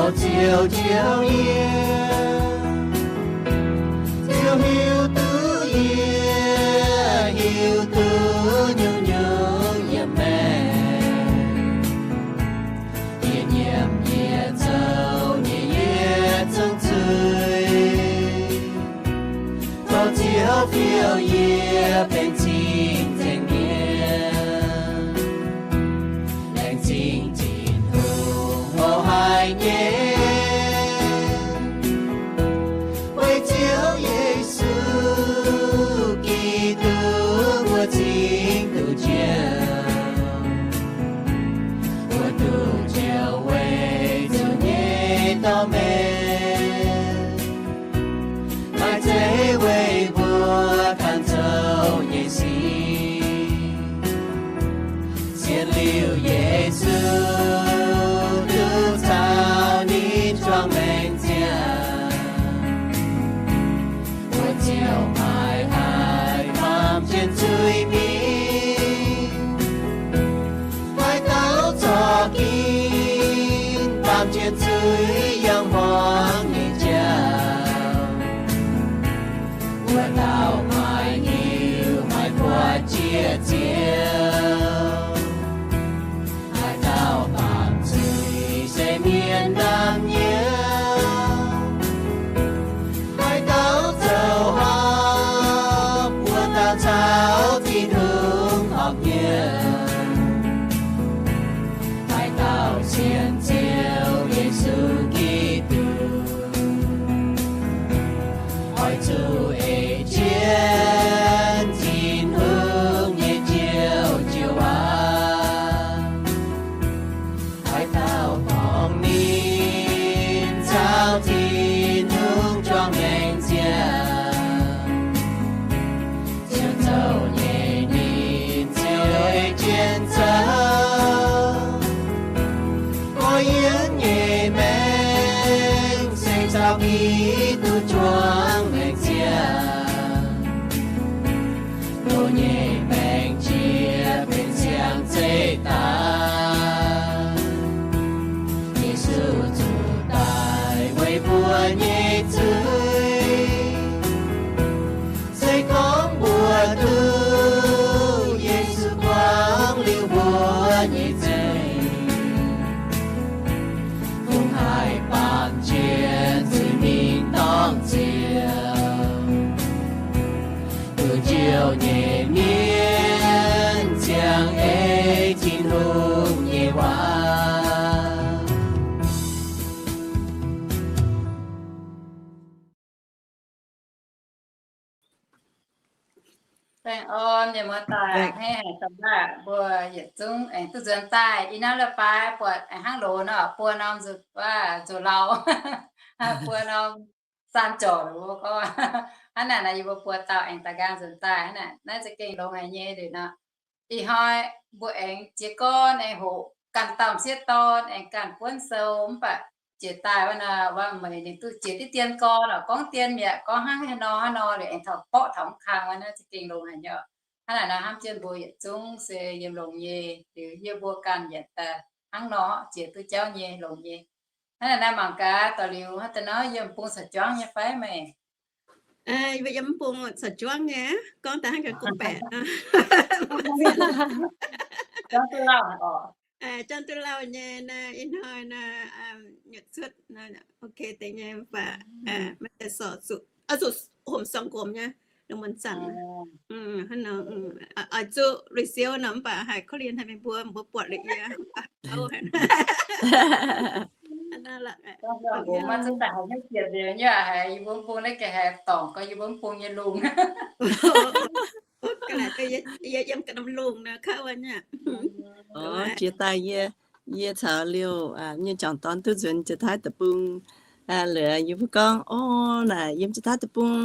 Ziouv njoux yie, Ziouv hiuv duqv yie, hiuv duqv nyungc-nyungc yiem maengc. Yie nyiemc yie zoux nyei yietc zungv zuiz, tov Ziouv fiou yie benx cing-nzengc mienh. Laengz zingh Tin-Hungh mouz haic nyei, weic Ziouv Yesu Giduc mbuo cingx duqv njoux. Mbuo duqv njoux weic zuqc nyei dorh meih, maaih zeiz weic mbuo ganh zoux nyei sic. Sienx liuz Yesu duqv caux ninh juangc maengc ziangh, mbuo ziouc maiv haih baamh jienv zuiz mingh, haih dauh zorqv ginv baamh jienv zuiz yangh hmuangx nyei jauv. Wuov dauh maiv hiuv maiv buatc jiex Ziouv, haaix dauh baamh zuiz se mienh ndaam hnyouv, haaix dauh zoux horpc, wuov dauh caux Tin-Hungh horpc hnyouv. Haaix dauh sienx Ziouv Yesu Giduc, oix zuqc ei jienv Tin-Hungh nyei Njoux Jiu-Baang. Haaix dauh dorngc ninh caux Tin-Hungh juangc maengc ziangh, ziouc zoux nyei ninh ziouc ei jienv zoux. Gorx-youz nyei maengc se caux Giduc juangc maengc ziangh. Mbuo nyei maengc jiex benx siang-zeih daaih. Yesu zuqc daaih weic mbuo nyei zuiz. Se gorngv mbuo duqv Yesu buangv liuz mbuo nyei zuiz, kungx haih baamh jiex zuiz mingh dorngh Ziouv. Duqv njoux nyei mienh ziangh ei Tin-Hungh nyei waac. Baengh orn mienh muoz-doic, hei, dongh wuov mbuo yietc zungv aengx duqv nzuonx daaih. Ih hnoi leiz-baaix buatc aengx hnangv loz nor, buo norm nzuqc, wuov, nzuqc lauh, buo norm saan jorc, mbuo gorngv hnangv naaic nor, yie mbuo buo dauh aengx daaih nqaang nzuonx daaih hnangv naaic, naaiv za'gengh longx haic nyei liuz nor. Ih hnoi mbuo aengx jiez gorn aengx hoqc ganh dauh m'sieqv dorn aengx ganh buonv sou, mv baac jiex daaih wuov nor, wuov meih ninh duqv jiex diqv dien gorn oc, gorngv dien mi'aqv, gorngv hnangv haaix nor hnangv nor liuz aengx taux borqv taux mv kang wuov, naaiv za'gengh longx haic nyei. Hnangv naaic nor, hnamv jienv mbuo yietc zungv se yiem longx nyei, liuz yie mbuo ganh yietc daaih hnangv nor jiex duqv jauv nyei, longx nyei. Hnangv naaic nor, mangc gaax daux liuz hnangv daaih nor, yiem bung caux juangv nyei fai meih? Yie mbuo yiem bung caux juangv nyei, gorngv daaih hnangv gaax gorngv-baeqc. Juangv duqv lauh nyei naaiv, ih hnoi naaiv, nyuoqc cuotv, ok deix nyei, mv baac maiv daaih sorc zuqc, zuqc homc sorng-gomx nyei, lungh muonz zanc. Hnangv nor, oix zuqc lui-siou nor, mv baac haih korv-lienh haic meih mbuo, mbuo buatc liuz yie. Yie mbuo mv bung naaiv gengh haih dorngc gorngv yie mbuo mv bung nyei lungh. Yie yiem ga'norm lungh nor, kouv wuov nyei. Jiex daaih yie, yie caux liouh nyei juangc dorn duqv nzuonx Janx-Taiv Deic-Bung. Liuz yie mbuo gorngv, o, naaic yiem Janx-Taiv Deic-Bung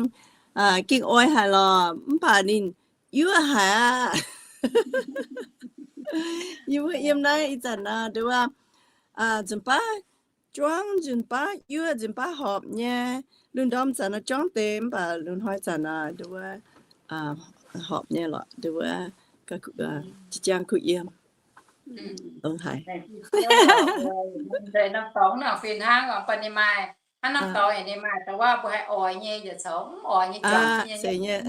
gengh oix haic lorqc, mv baac ninh yuoqv haic aqv. Yie mbuo yiem naaiv ih zanc nor, nduov wuov, nzunc baav juangv, nzunc baav yuoqv, nzunc baav horpc nyei. Lungh ndorm zanc nor juangv deix, mv baac lungh hnoi zanc nor, nduov wuov, horpc nyei lorqc, nduov wuov, jiex jaang kuh yiem. Nzengc norm dorngx nor fih hnangv, mv baac ninh maaih, hnangv norm dorngx yaac ninh maaih da'wuov mbuo haih oix nyei, yietc caux mv oix nyei jangx nyei.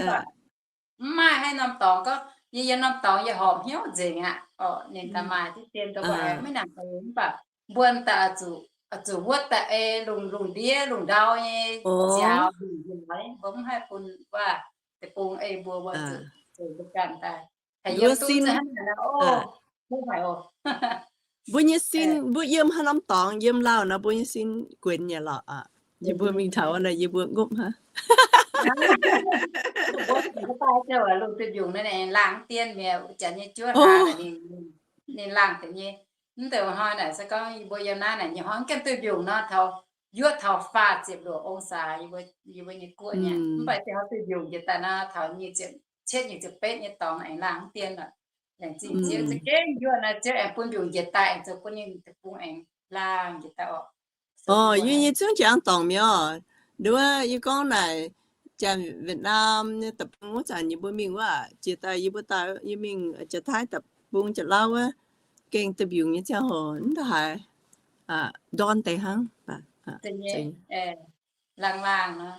Mv maaih haaix norm dorngx gorngv yie yiem norm dorngx yie horpc hnyouv nzengc aqv. Ninh daaih maaih diqv dien da'wuov maiv nangc oix, mv baac mbuo daaih zuqc wuov daaih ei lungh lungh ndiev lungh ndau nyei nziaaux nzengc, mbuo mv haih bun wuov deic-bung ei mbuo, mbuo zuqc zoux mbuo ganh daaih. Haiz yiem duqv hnangv naaic, mbuo nyei sin, mbuo yiem haaix norm dorngx, yiem lauh nor mbuo nyei sin guenx nyei lorqc aqv. Yie mbuo mingh taux naaic yie mbuo ngopv hnangv. Mbuo daaih lungh duih mbiungc naaiv laangh dien mi'aqv, janx nyei juov hlaax ninh laangh deix nyei. Mv deix hnoi naaic se gorngv yie mbuo yiem naaiv naaic nyei hnoi mv gaengh duih mbiungc nor, taux yuoqv taux faah ziepc luoqc องศา, yie mbuo nyei guoqv nyei. Mv baac se gorngv duih mbiungc njiec daaih nor, taux nyic ziepc cietv nyic ziepc betv nyei dorngx aengx laangh dien lorqc. Laengz zingh Ziouv, za'gengh yuoqv naaiv Ziouv aengx bun mbiungc njiec daaih, aengx zoux bun ninh deic-bung aengx laangh njiec daaih oc. Orqc, yie nyei zungv jangx dorngc mi'aqv. Nduov yie gorngv naaic, janx Việt Nam nyei deic-bung wuov zanc yie mbuo mingh wuov, jiex daaih yie mbuo daaih yie mingh Janx-Taiv deic-bung Janx-Lauv wuov, gengh duih mbiungc nyei ziangh hoc mv daaih haaix, ndorn deix hnangv. Laangh laangh nor,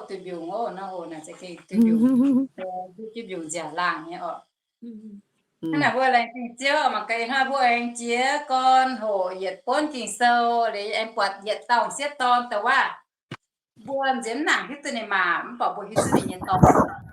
duih mbiungc oc, nor hoc naaic za'gengh duih mbiungc, duih mbiungc nziaauc laangh nyei oc. Hnangv naaic mbuo laengz zingh Ziouv, mangc gaax ih hnoi mbuo aengx jiez gorn hoqc yietc buonv Ging-Sou, liuz aengx buatc yietc dauh sieqv dorn da'wuov. Mbuo nziex mv nangc hiuv duqv ninh maac, mv baac mbuo hiuv duqv ninh nyei dorn,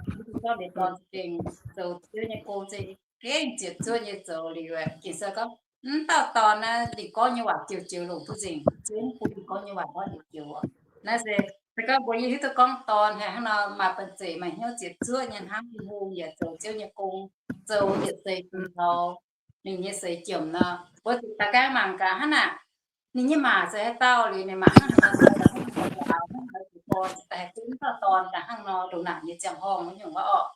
hiuv duqv gorngv ninh dorn za'gengh zoux Ziouv nyei gong, za'gengh ziepc zuoqv nyei zoux liuz. Ging-Sou gorngv, mv dauh dorn naaiv ninh gorngv nyei waac joux-joux longc duqv nzengc, Ziouv mv bun ninh gorngv nyei waac ndortv yietc joux. Naaiv se, se gorngv mbuo yie hiuv duqv gorngv dorn haic hnangv nor maaih banh zeic maaih hnyouv ziepc zuoqv nyei hnangv, Tin-Hungh yaac zoux Ziouv nyei gong, zoux yietc seix bun taux ninh nyei seix jomc nor. Mbuo zuqc daux gaux mangc gaax hnangv naaic, ninh nyei maac se haaix dauh liuz, ninh maac hnangv haaix nor, hnangv haaix nor, hnangv haaix nor, daaih haih duqv mv dauh dorn daaih hnangv nor, ndongc naaic nyei ziangh horngh wuov nyungc wuov orqc.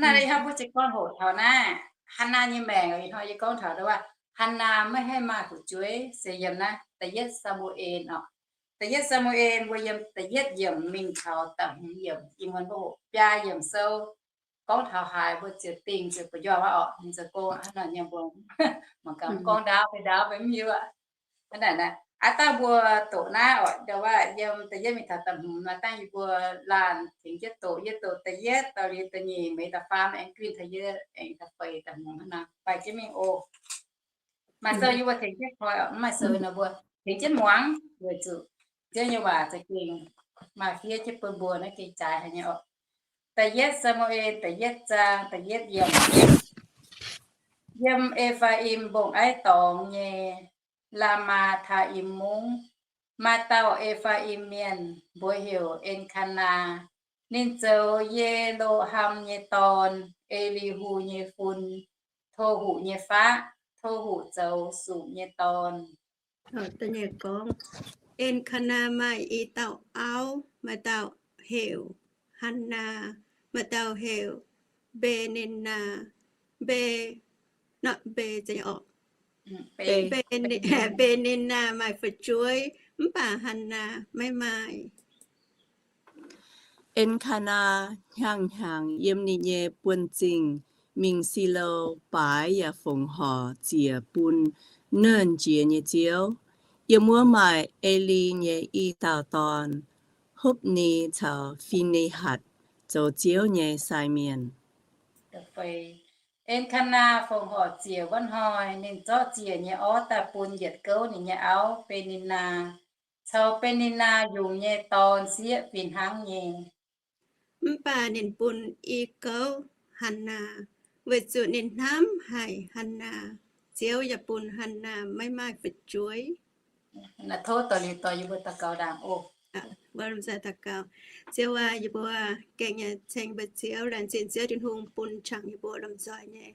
Naaiv ih hnoi mbuo jiez gorn hoqc taux naaiv Hannaa nyei maengc. Ih hnoi yie gorngv taux wuov Hannaa maiv haih maaih fu'jueiv se yiem naaiv Da'yietv Saa^mu^en orqc. Da'yietv Saa^mu^en mbuo yiem da'yietv yiemc mingh taux da'hmz yiemc, ih muonz mbuo hoqc biaa yiemc sou. Gorngv taux haaix mbuo ziouc dingh ziouc gu'nyuoz wuov orqc, ninh zoux gong hnangv nor nyei mbuo mangc gaax gorngv ndaauv fai ndaauv fai mv hiuv aqv. Hnangv naaic, aav dangh mbuo doqc naaiv orqc, ndau wuov yiem da'yietv mingh taux da'hmz nor, dangh yie mbuo laanh tengx jienv doqc, yie doqc da'yietv, daux liuz da'nyeic, meix da'faam aengx gunv taux yie aengx da'feix da'hmz hnangv nor, faix jienv mingh oc. Maaih sou yie mbuo tengx jienv koi orqc, mv maaih sou nor mbuo tengx jienv muangx weic zuqc Ziouv nyei waac za'gengh maaih fiev jienv bun mbuo naaiv gengh jaaix haic nyei orqc. Da'yietv Saa^mu^en da'yietv zaang da'yietv yiemc. Yiem E^faa^im Mbong-Aiv Dorngx nyei Laa^maa^taa^im Mungv, maaih dauh E^faa^im Mienh, mbuox heuc En^kaa^naa. Ninh zoux Ye^lo^ham nyei dorn, E^li^hu nyei fun, Tohu nyei faqv. Tohu zoux Sum nyei dorn. En^kaa^naa maaih i dauh auv, maaih dauh heuc Hannaa, maaih dauh heuc Mbe^nin^naa. Mbe, Mbe, Mbe^nin^naa maaih fu'jueiv, mv baac Hannaa maiv maaih. En^kaa^naa hnyangx-hnyangx yiem ninh nyei buonv-zingh mingh Si^lo baaix yaac fongc horc ziec bun Nernh Jiex nyei Ziouv. Yiem wuov maaih E^li nyei i dauh dorn, Hopv^ni caux Fi^ni^hatc, zoux Ziouv nyei sai mienh. En^kaa^naa fongc horc ziec wuov hnoi, ninh zorqv ziec nyei orv daaih bun yietc gouv ninh nyei auv, Be^ni^naa, caux Be^ni^naa yungz nyei dorn sieqv fih hnangv nyei. Mv baac ninh bun i gouv Hannaa, weic zuqc ninh hnamv haic Hannaa. Ziouv yaac bun Hannaa maiv maaih fu'jueiv. Tov doic liuz doic yie mbuo daux gaux ndaangc oc. Mbuo lomh nzoih daux gaux. Ziouv aac, yie mbuo gengh nyei ceng mbuo Ziouv, laengz zingh Ziouv Tin-Hungh bun qangx yie mbuo lomh nzoih nyei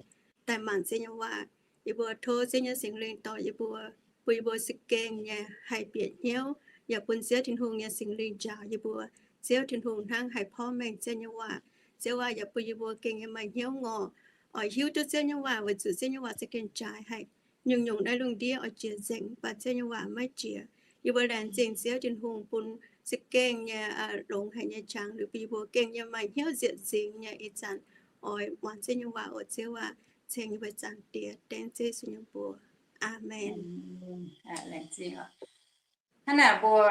daaih mangc Ziouv nyei waac. Yie mbuo tov Ziouv nyei Singx Lingh dorh yie mbuo, bun yie mbuo za'gengh nyei haih bieqc hnyouv, yaac bun Ziouv Tin-Hungh nyei Singx Lingh njaaux yie mbuo. Ziouv Tin-Hungh hnangv haih porv mengh Ziouv nyei waac. Ziouv aac, yaac bun yie mbuo gengh nyei maaih hnyouv ngorc, oix hiuv duqv Ziouv nyei waac, weic zuqc Ziouv nyei waac za'gengh jaaix haic. Nyungc-nyungc naaiv lungh ndiev oix jiex nzengc, mv baac Ziouv nyei waac maiv jiex. Yie mbuo laengz zingh Ziouv Tin-Hungh bun za'gengh nyei longx haic nyei qangx liuz bun yie mbuo gengh nyei maaih hnyouv nzieqc nzingx nyei ih zanc oix muangx Ziouv nyei waac oc Ziouv aac. ceng yie mbuo Zaangc Diex, dengv Yesu nyei mbuox. Aamen. Hnangv naaic mbuo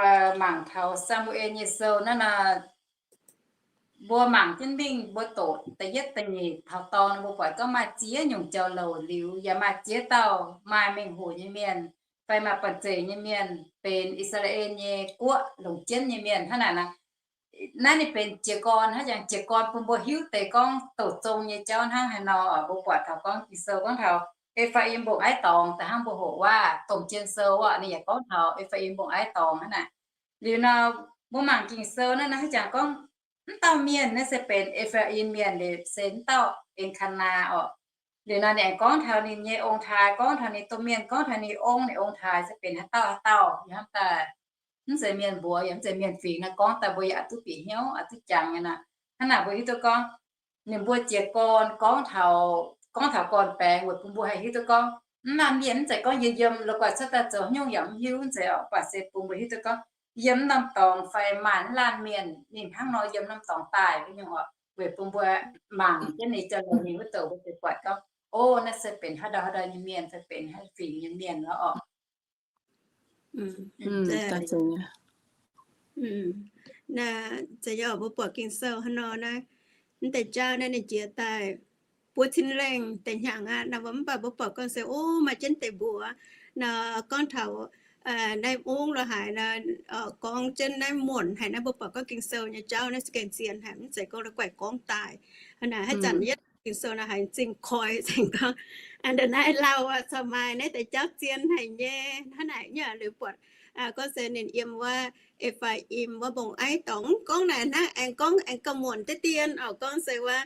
mangc taux Saa^mu^en nyei sou naaiv nor, mbuo mangc jienv mingh mbuo doqc da'yietv da'nyeic taux dorngx, mbuo buatc gorngv maaih ziex nyungc jauv-louc liuz, yaac maaih ziex dauh maaih mengh hoc nyei mienh fai maaih banh zeic nyei mienh benx I^saa^laa^en nyei guoqv longc jienv nyei mienh hnangv naaic. Naaiv ninh benx jiez gorn, hnangv jangx jiez gorn bun mbuo hiuv deix gorngv douc zong nyei jauv hnangv haaix nor. Mbuo buatc taux gorngv Ging-Sou gorngv taux E^faa^im mbong-aiv dorngx, da'hnangv mbuo hoqc waac domh jien sou orqc, ninh yaac gorngv taux E^faa^im mbong-aiv dorngx hnangv naaic. Liuz nor, mbuo mangc Ging-Sou naaiv, naaiv hnangv jangx gorngv, mv dauh mienh naaiv se benx E^faa^im mienh, liuz se mv dauh En^kaa^naa orqc. Liuz nor ninh aengx gorngv taux ninh nyei ong-taaix, gorngv taux ninh domh mienh, gorngv taux ninh ong, ninh ong-taaix se benx haaix dauh haaix dauh, yaac hnamv daaih mv zeiz mienh mbuox, yaac mv zeiz mienh fingx nor, gorngv daaih mbuo yaac oix duqv bieqc hnyouv, oix duqv jangx nyei nor. Hnangv naaic mbuo hiuv duqv gorngv ninh mbuo jiez gorn gorngv taux, gorngv taux gorn-baengx weic bun mbuo haih hiuv duqv gorngv, mv naaiv mienh mv zeiz gorngv yiem yiem la'guaih cuotv daaih zoux haaix nyungc yaac mv hiuv, mv zeiz orqc, mv baac se bun mbuo hiuv duqv gorngv yiem mv norm dorngx fai maaih mv laanh mienh ninh hnangv nor yiem norm dorngx daaih wuov nyungc orqc, weic bun mbuo mangc jienv ninh jauv-louc mingh wuov douc mbuo ziouc buatc gorngv, o, naaiv se benx haaix dauh haaix dauh nyei mienh, se benx haaix fingx nyei mienh lorqc. Naaiv, mbuo buatc Ging-Sou hnangv nor naaiv, mv deix jauv naaiv ninh jiex daaih buo cin lengh deix hnyangx aqv nor, mv baac mbuo buatc gorngv se, o, maaih jienv deix mbuox nor, gorngv taux naaiv ungv lo haaix nor, gorngv jienv naaiv muonc haic naaiv, mbuo buatc gorngv Ging-Sou nyei jauv naaiv se gengh zien haic, mv zeiz gorngv la'guaih gorngv daaih. Hnangv naaic haaix zanc yietv Ging-Sou naaiv haiz zingh koi zengc gorngv, aa, ndongc naaiv lauh aqv, corc maaih naaiv deix jauv zien haic nyei. Hnangv naaic nyei liuz buatc gorngv se ninh yiem wuov E^faa^im wuov mbong-aiv dorngx, mv gorngv naaic hnangv, aengx gorngv aengx gauh muonc deix dien orqc, gorngv se wuov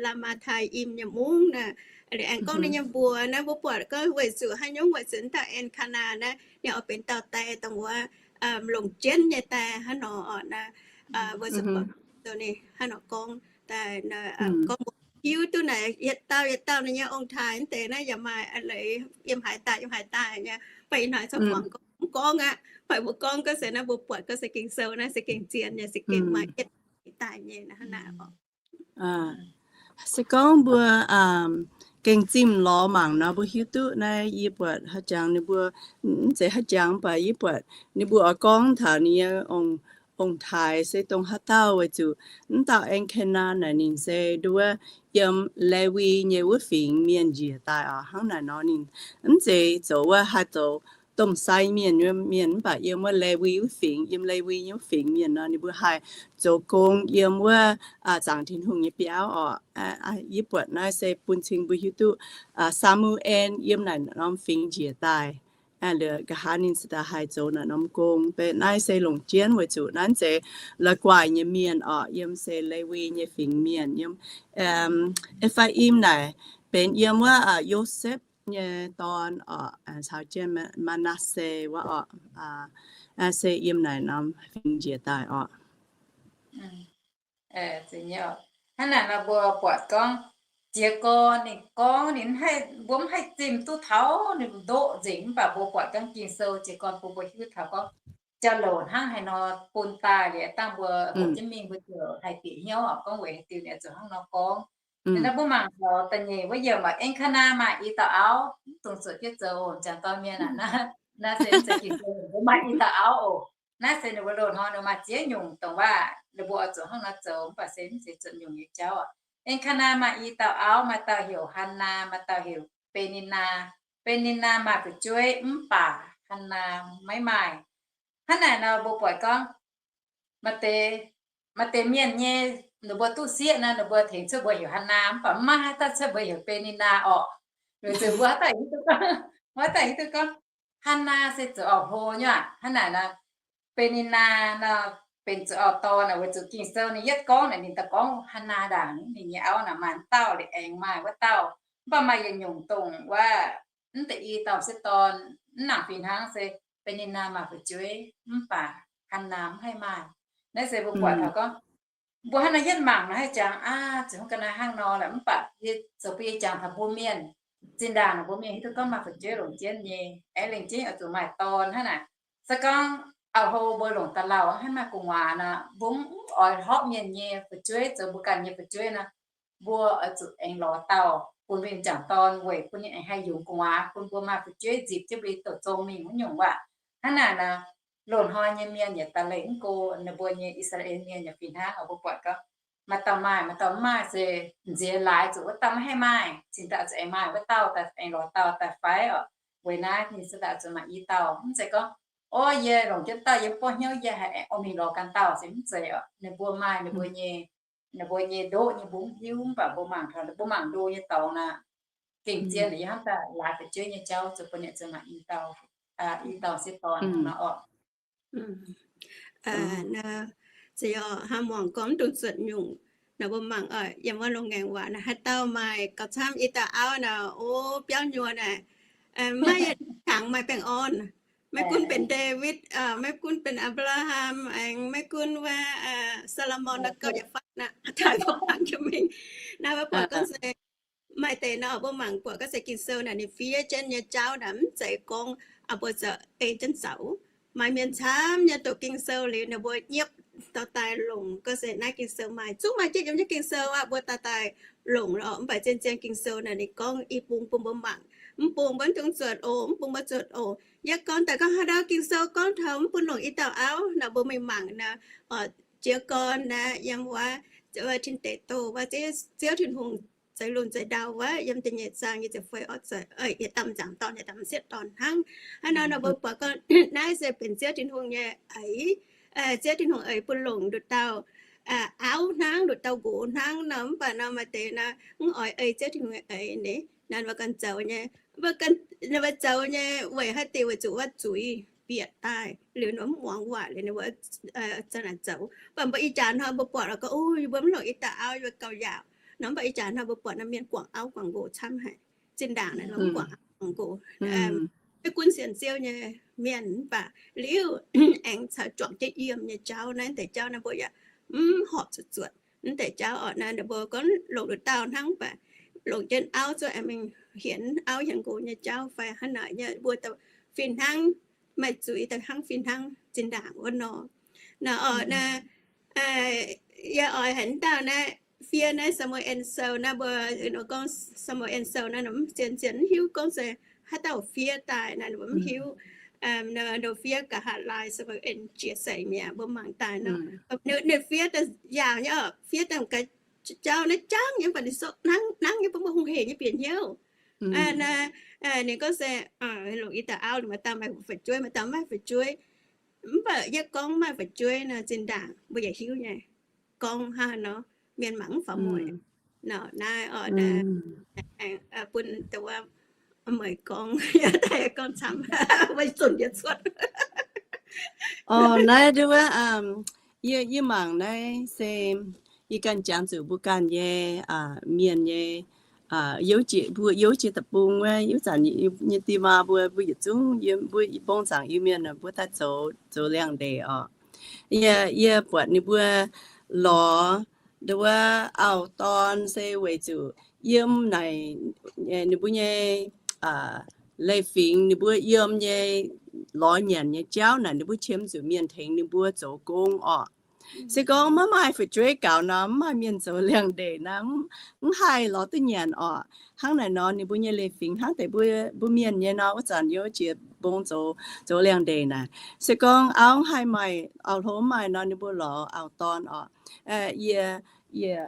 Laa^maa^taa^im nyei mungv naaic. Liuz aengx gorngv ninh nyei mbuox naaiv, mbuo buatc gorngv weic zuqc haaix nyungc, weic zuqc dauh En^kaa^naa naaiv ninh oix benx dauh die dongh wuov longc jienv nyei die hnangv nor orqc naaiv. Weic zuqc buatc ninh hnangv nor gorngv daaih, gorngv mbuo hiuv duqv naaic yietc dauh yietc dauh ninh nyei ong-taaix mv deix naaiv yaac maaih leiz yiem haaix daaih yiem haaix daaih nyei. Mv baac ih hnoi corc muangx gorngv mv gorngv aqv. Mv baac mbuo gorngv gorngv se naaiv mbuo buatc gorngv se Ging-Sou naaiv se gengh zien nyei, se gengh maaih yietc daaih nyei hnangv naaic orqc. Se gorngv mbuo gengh zimh lorz mangc nor, mbuo hiuv duqv naaiv yie buatc haaix jangx ninh mbuo, mv zeiz haaix jangx, mv baac yie buatc ninh mbuo oix gorngv taux ninh nyei ong-taaix se dongh haaix dauh, weic zuqc mv dauh En^kaa^naa naaic ninh se nduov yiem Lewi nyei wuov fingx mienh njiec daaih orqc. Hnangv naaic nor ninh mv zeiz zoux wuov haih zoux domh sai mienh, mienh mv baac yiem wuov Lewi wuov fingx, yiem Lewi nyei wuov fingx mienh nor, ninh mbuo haih zoux gong yiem wuov zaangc Tin-Hungh nyei biauv orqc. Yie buatc naaiv se bun cing mbuo hiuv duqv Saa^mu^en yiem naaic norm fingx njiec daaih, nqa'haav ninh cingx daaih haih zoux naaic norm gong. Beiv naaiv se longc jienv weic zuqc naaiv zeiz la'guaih nyei mienh orqc, yiem se Lewi nyei fingx mienh, yiem E^faa^im naaic benx yiem wuov Yosepv nyei dorn orqc, caux jienv Maa^naa^se wuov orqc, se yiem naaic norm fingx njiec daaih orqc. Hnangv naaic nor mbuo buatc gorngv jiez gorn ninh gorngv ninh, mbuo mv haih zimh duqv taux ninh ndoqv nzengc, mv baac mbuo buatc gorngv Ging-Sou jiez gorn bun mbuo hiuv taux gorngv jauv-louc hnangv haaix nor bun daaih liuz, dangh mbuo hoqc jienv mingh mbuo ziouc haih bieqc hnyouv gorngv weic haaix diuc ninh oix zuqc hnangv nor gorngv. Naaiv mbuo mangc taux da'nyeic wuov yiemc, En^kaa^naa maaih i dauh auv, mv dungx zuotc jienv zoux, jangx dorn mienh aac. Naaiv se mv zeiz Ging-Sou, ninh mbuo maaih i dauh auv oc. Naaiv se ninh mbuo loz-hnoi ninh maaih ziex nyungc dongh waac ninh mbuo oix zuqc hnangv nor zoux, mv baac se mv zeiz zuotc nyungc nyei jauv. En^kaa^naa maaih i dauh auv, maaih dauh heuc Hannaa, maaih dauh heuc Be^ni^naa. Be^ni^naa maaih fu'jueiv mv baac Hannaa maiv maaih. Hnangv naaic nor mbuo buatc gorngv maaih deix, maaih deix mienh nyei, ninh mbuo duqv sieqv nor, ninh mbuo tengx cuotv mbuox heuc Hannaa, mv baac mv maaih haaix dauh cuotv mbuox heuc Be^ni^naa orqc. Weic zuqc mbuo haaix dauh hiuv duqv gorngv, mbuo haaix dauh hiuv duqv gorngv Hannaa se zoux auv hlo nyei aqv. Hnangv naaic nor, Be^ni^naa nor benx zoux auv-dorn aqv. Weic zuqc Ging-Sou ninh yietv gorngv naaic ninh daaih gorngv Hannaa ndaangc, ninh nyei auv naaic maaih mv dauh, liuz aengx maaih wuov dauh. Mv baac maaih yietc nyungc dongh wuov, mv deix i dauh sieqv dorn, mv nangc fih hnangv se Be^ni^naa maaih fu'jueiv mv baac Hannaa mv haih maaih. Naaiv se mbuo buatc taux gorngv mbuo hnangv nor yietv mangc nor haih jangx, aa, zuqc hnangv ga'naaiv hnangv nor lorqc. Mv baac yie zoux bun yie jangx taux mbuo mienh, zinh ndaangc mbuo mienh hiuv duqv gorngv maaih fu'jueiv longc jienv nyei, aengx lengc jeiv oix zuqc maaih dorn hnangv naaic. Se gorngv auv-hlo mbuo longc da'lauh hnangv maaih gu'nguaaz nor, mbuo mv oix horpc mienh nyei fu'jueiv zoux mbuo ganh nyei fu'jueiv nor, mbuo oix zuqc aengx lorz dauh bun mbuo nyei m'jangc dorn weic bun ninh aengx haih yungz gu'nguaaz, bun mbuo maaih fu'jueiv nzipc jienv mbuo nyei doqc zong mingh wuov nyungc waac. Hnangv naaic nor, loz-hnoi nyei mienh yaac daaih leih mv go, ninh mbuo nyei I^saa^laa^en Mienh yaac fih hnangv oc. Mbuo buatc gorngv maaih dauh maaih, maaih dauh maaih se nziex laaix zuqc wuov dauh maiv haih maaih, cingx daaih zuqc aengx maaih wuov dauh daaih aengx lorz dauh daaih faix oc. Weic naaiv ninh se daaih zuqc maaih i dauh. Mv zeiz gorngv, o, yie longc jienv dauh yie mv buangv hnyouv yie haih aengx oix mingh lorz ganh dauh se mv zeiz oc. Ninh mbuo maaih ninh mbuo nyei, ninh mbuo nyei ndoqv nyei mbuo mv hiuv, mv baac mbuo mangc taux ninh mbuo mangc ndo nyei dorngx naaic, gengh zien yie hnamv daaih laaix fu'jueiv nyei jauv zuqc bun ninh zuqc maaih i dauh, i dauh sieqv dorn nor oc. Naaiv ziouc hnangv muangx gorngv mv dungx zuotc nyungc. Naaiv mbuo mangc oc, yiem wuov longx ngaengc waac naaiv haaix dauh maaih gauh camv i dauh auv naaic, o, biauv nyuoz naaic, maiv yietc kangx maaih baengh orn. Maiv gunv benx Ndaawitv, maiv gunv benx Apc^laa^ham, aengx maiv gunv wuov Saa^lo^morn nor gauh yietc fatv naaic, taaih mbuo mangc jienv mingh. Naaiv mbuo buatc gorngv se maaih deix nor mbuo mangc buatc gorngv se Ging-Sou naaic ninh fiev jienv nyei jauv naaic mv zeiz gorngv mbuo zoux ei jienv zaux. Maaih mienh camv nyei doqc Ging-Sou liuz ninh mbuo nyiepv dorh daaih longc gorngv se naaiv Ging-Sou maaih, zungv maaih jienv yiem jienv Ging-Sou aqv, mbuo daaih daaih longc lorqc. Mv baac zien zien Ging-Sou naaic ninh gorngv i bung bun mbuo mangc, mv bung mbuo mv dungx zuotc oc, mv bung mbuo zuotc oc. Yie gorngv daaih gorngv haaix dauh Ging-Sou gorngv taux mv bun longc i dauh auv naaic mbuo mingh mangc naaic, jiez gorn naaic yiem wuov, wuov Tin Deic Douh wuov, Ziouv Tin-Hungh zeix lungh zeix ndau wuov, yiem da'nyeic zaang nyei ziepc feix orv, yietc dauh m'jangc dorn, yietc dauh m'sieqv dorn hnangv. Hnangv nor nor mbuo buatc gorngv naaiv se benx Ziouv Tin-Hungh nyei eix, Ziouv Tin-Hungh eix bun longc nduqc dauh auv hnangv, nduqc dauh nqox hnangv nor. Mv baac nor maaih deix nor mv oix ei Ziouv Tin-Hungh nyei eix ni, naaiv mbuo ganh zoux nyei. Mbuo zoux nyei weic haaix diuc? Weic zuqc wuov zuiz bieqc daaih liuz ninh mbuo mv muangx waac liuz ninh mbuo za'naaic zoux. Mv baac mbuo ih jaax hnoi mbuo buatc lorqc gorngv, o, yie mbuo mv longc i dauh auv, yie mbuo gauh yaauc nor. Mv baac ih jaax hnoi mbuo buatc naaiv mienh guangc auv guangc nqox camv haic. Zinh ndaangc naaiv mv guangc auv guangc nqox, maiv gunv sienx Ziouv nyei mienh, mv baac liuz aengx caux juangc jienv yiem nyei jauv. Naaiv deix jauv naaiv mbuo yaac mv horpc zuqc zuotc. Mv deix jauv orqc naaiv ninh mbuo gorngv longc nduqc dauh hnangv, mv baac longc jienv auv zuqc aengx mingh hienx auv hienx nqox nyei jauv fai hnangv naaic nyei, mbuo fih hnangv maaih zuiz daaih hnangv fih hnangv zinh ndaangc wuov nor. Naaiv orqc naaiv, yie oix haiz dauh naaiv fiev naaiv Saa^mu^en Sou naaiv, mbuo gorngv Saa^mu^en Sou naaiv, mv zien zien mv hiuv gorngv se haaix dauh fiev daaih naaiv, mbuo mv hiuv. Ninh fiev nqa'haav laai Saa^mu^en jiex seix mi'aqv, mbuo mangc daaih nor, ninh fiev daaih yaauc nyei, fiev daaih ga'jauv naaiv jangv nyei, mv baac ninh sou hnangv hnangv nyei bun mbuo hungh hec nyei bieqc hnyouv. Naaiv ninh gorngv se longc i dauh auv, ninh maaih dauh maaih fu'jueiv, maaih dauh maaih fu'jueiv. Mv baac yie gorngv maaih fu'jueiv nor, zinh ndaangc mbuo yaac hiuv nyei. Gorngv hnangv nor, mienh mangc mv faaux mueic. Nor naaiv orqc, bun dongh wuov meih gorngv, yie daaih gorngv camv, maiv zunc yie cuotv. Orqc, naaiv nduov wuov, yie, yie mangc naaiv se yie ganh jangx zuqc mbuo ganh nyei mienh nyei, youv jiex, mbuo youv jiex deic-bung wuov, youv zanc nyei die maa mbuo, mbuo yietc zungv, mbuo mbong zaangc Iu-Mienh mbuo daaih zoux, zoux liangx-ndeic orqc. Yie, yie buatc ninh mbuo lorz nduov wuov auv-dorn se weic zuqc yiem naaic ninh mbuo nyei leiz-fingx, ninh mbuo yiem nyei lorz nyanc nyei jauv naaic ninh mbuo qiemx zuqc mienh tengx ninh mbuo zoux gong orqc. Se gorngv maiv maaih fu'jueiv gaux nor, mv maaih mienh zoux liangx-ndeic nor, mv haih lorz duqv nyanc orqc. Hnangv naaic nor ninh mbuo nyei leiz-fingx hnangv deix mbuo, mbuo mienh nyei nor, wuov zanc youv jiex mbong zoux, zoux liangx-ndeic naaic. Se gorngv auv haih maaih, auv-hlo mv maaih nor, ninh mbuo lorz auv-dorn orqc. Yie, yie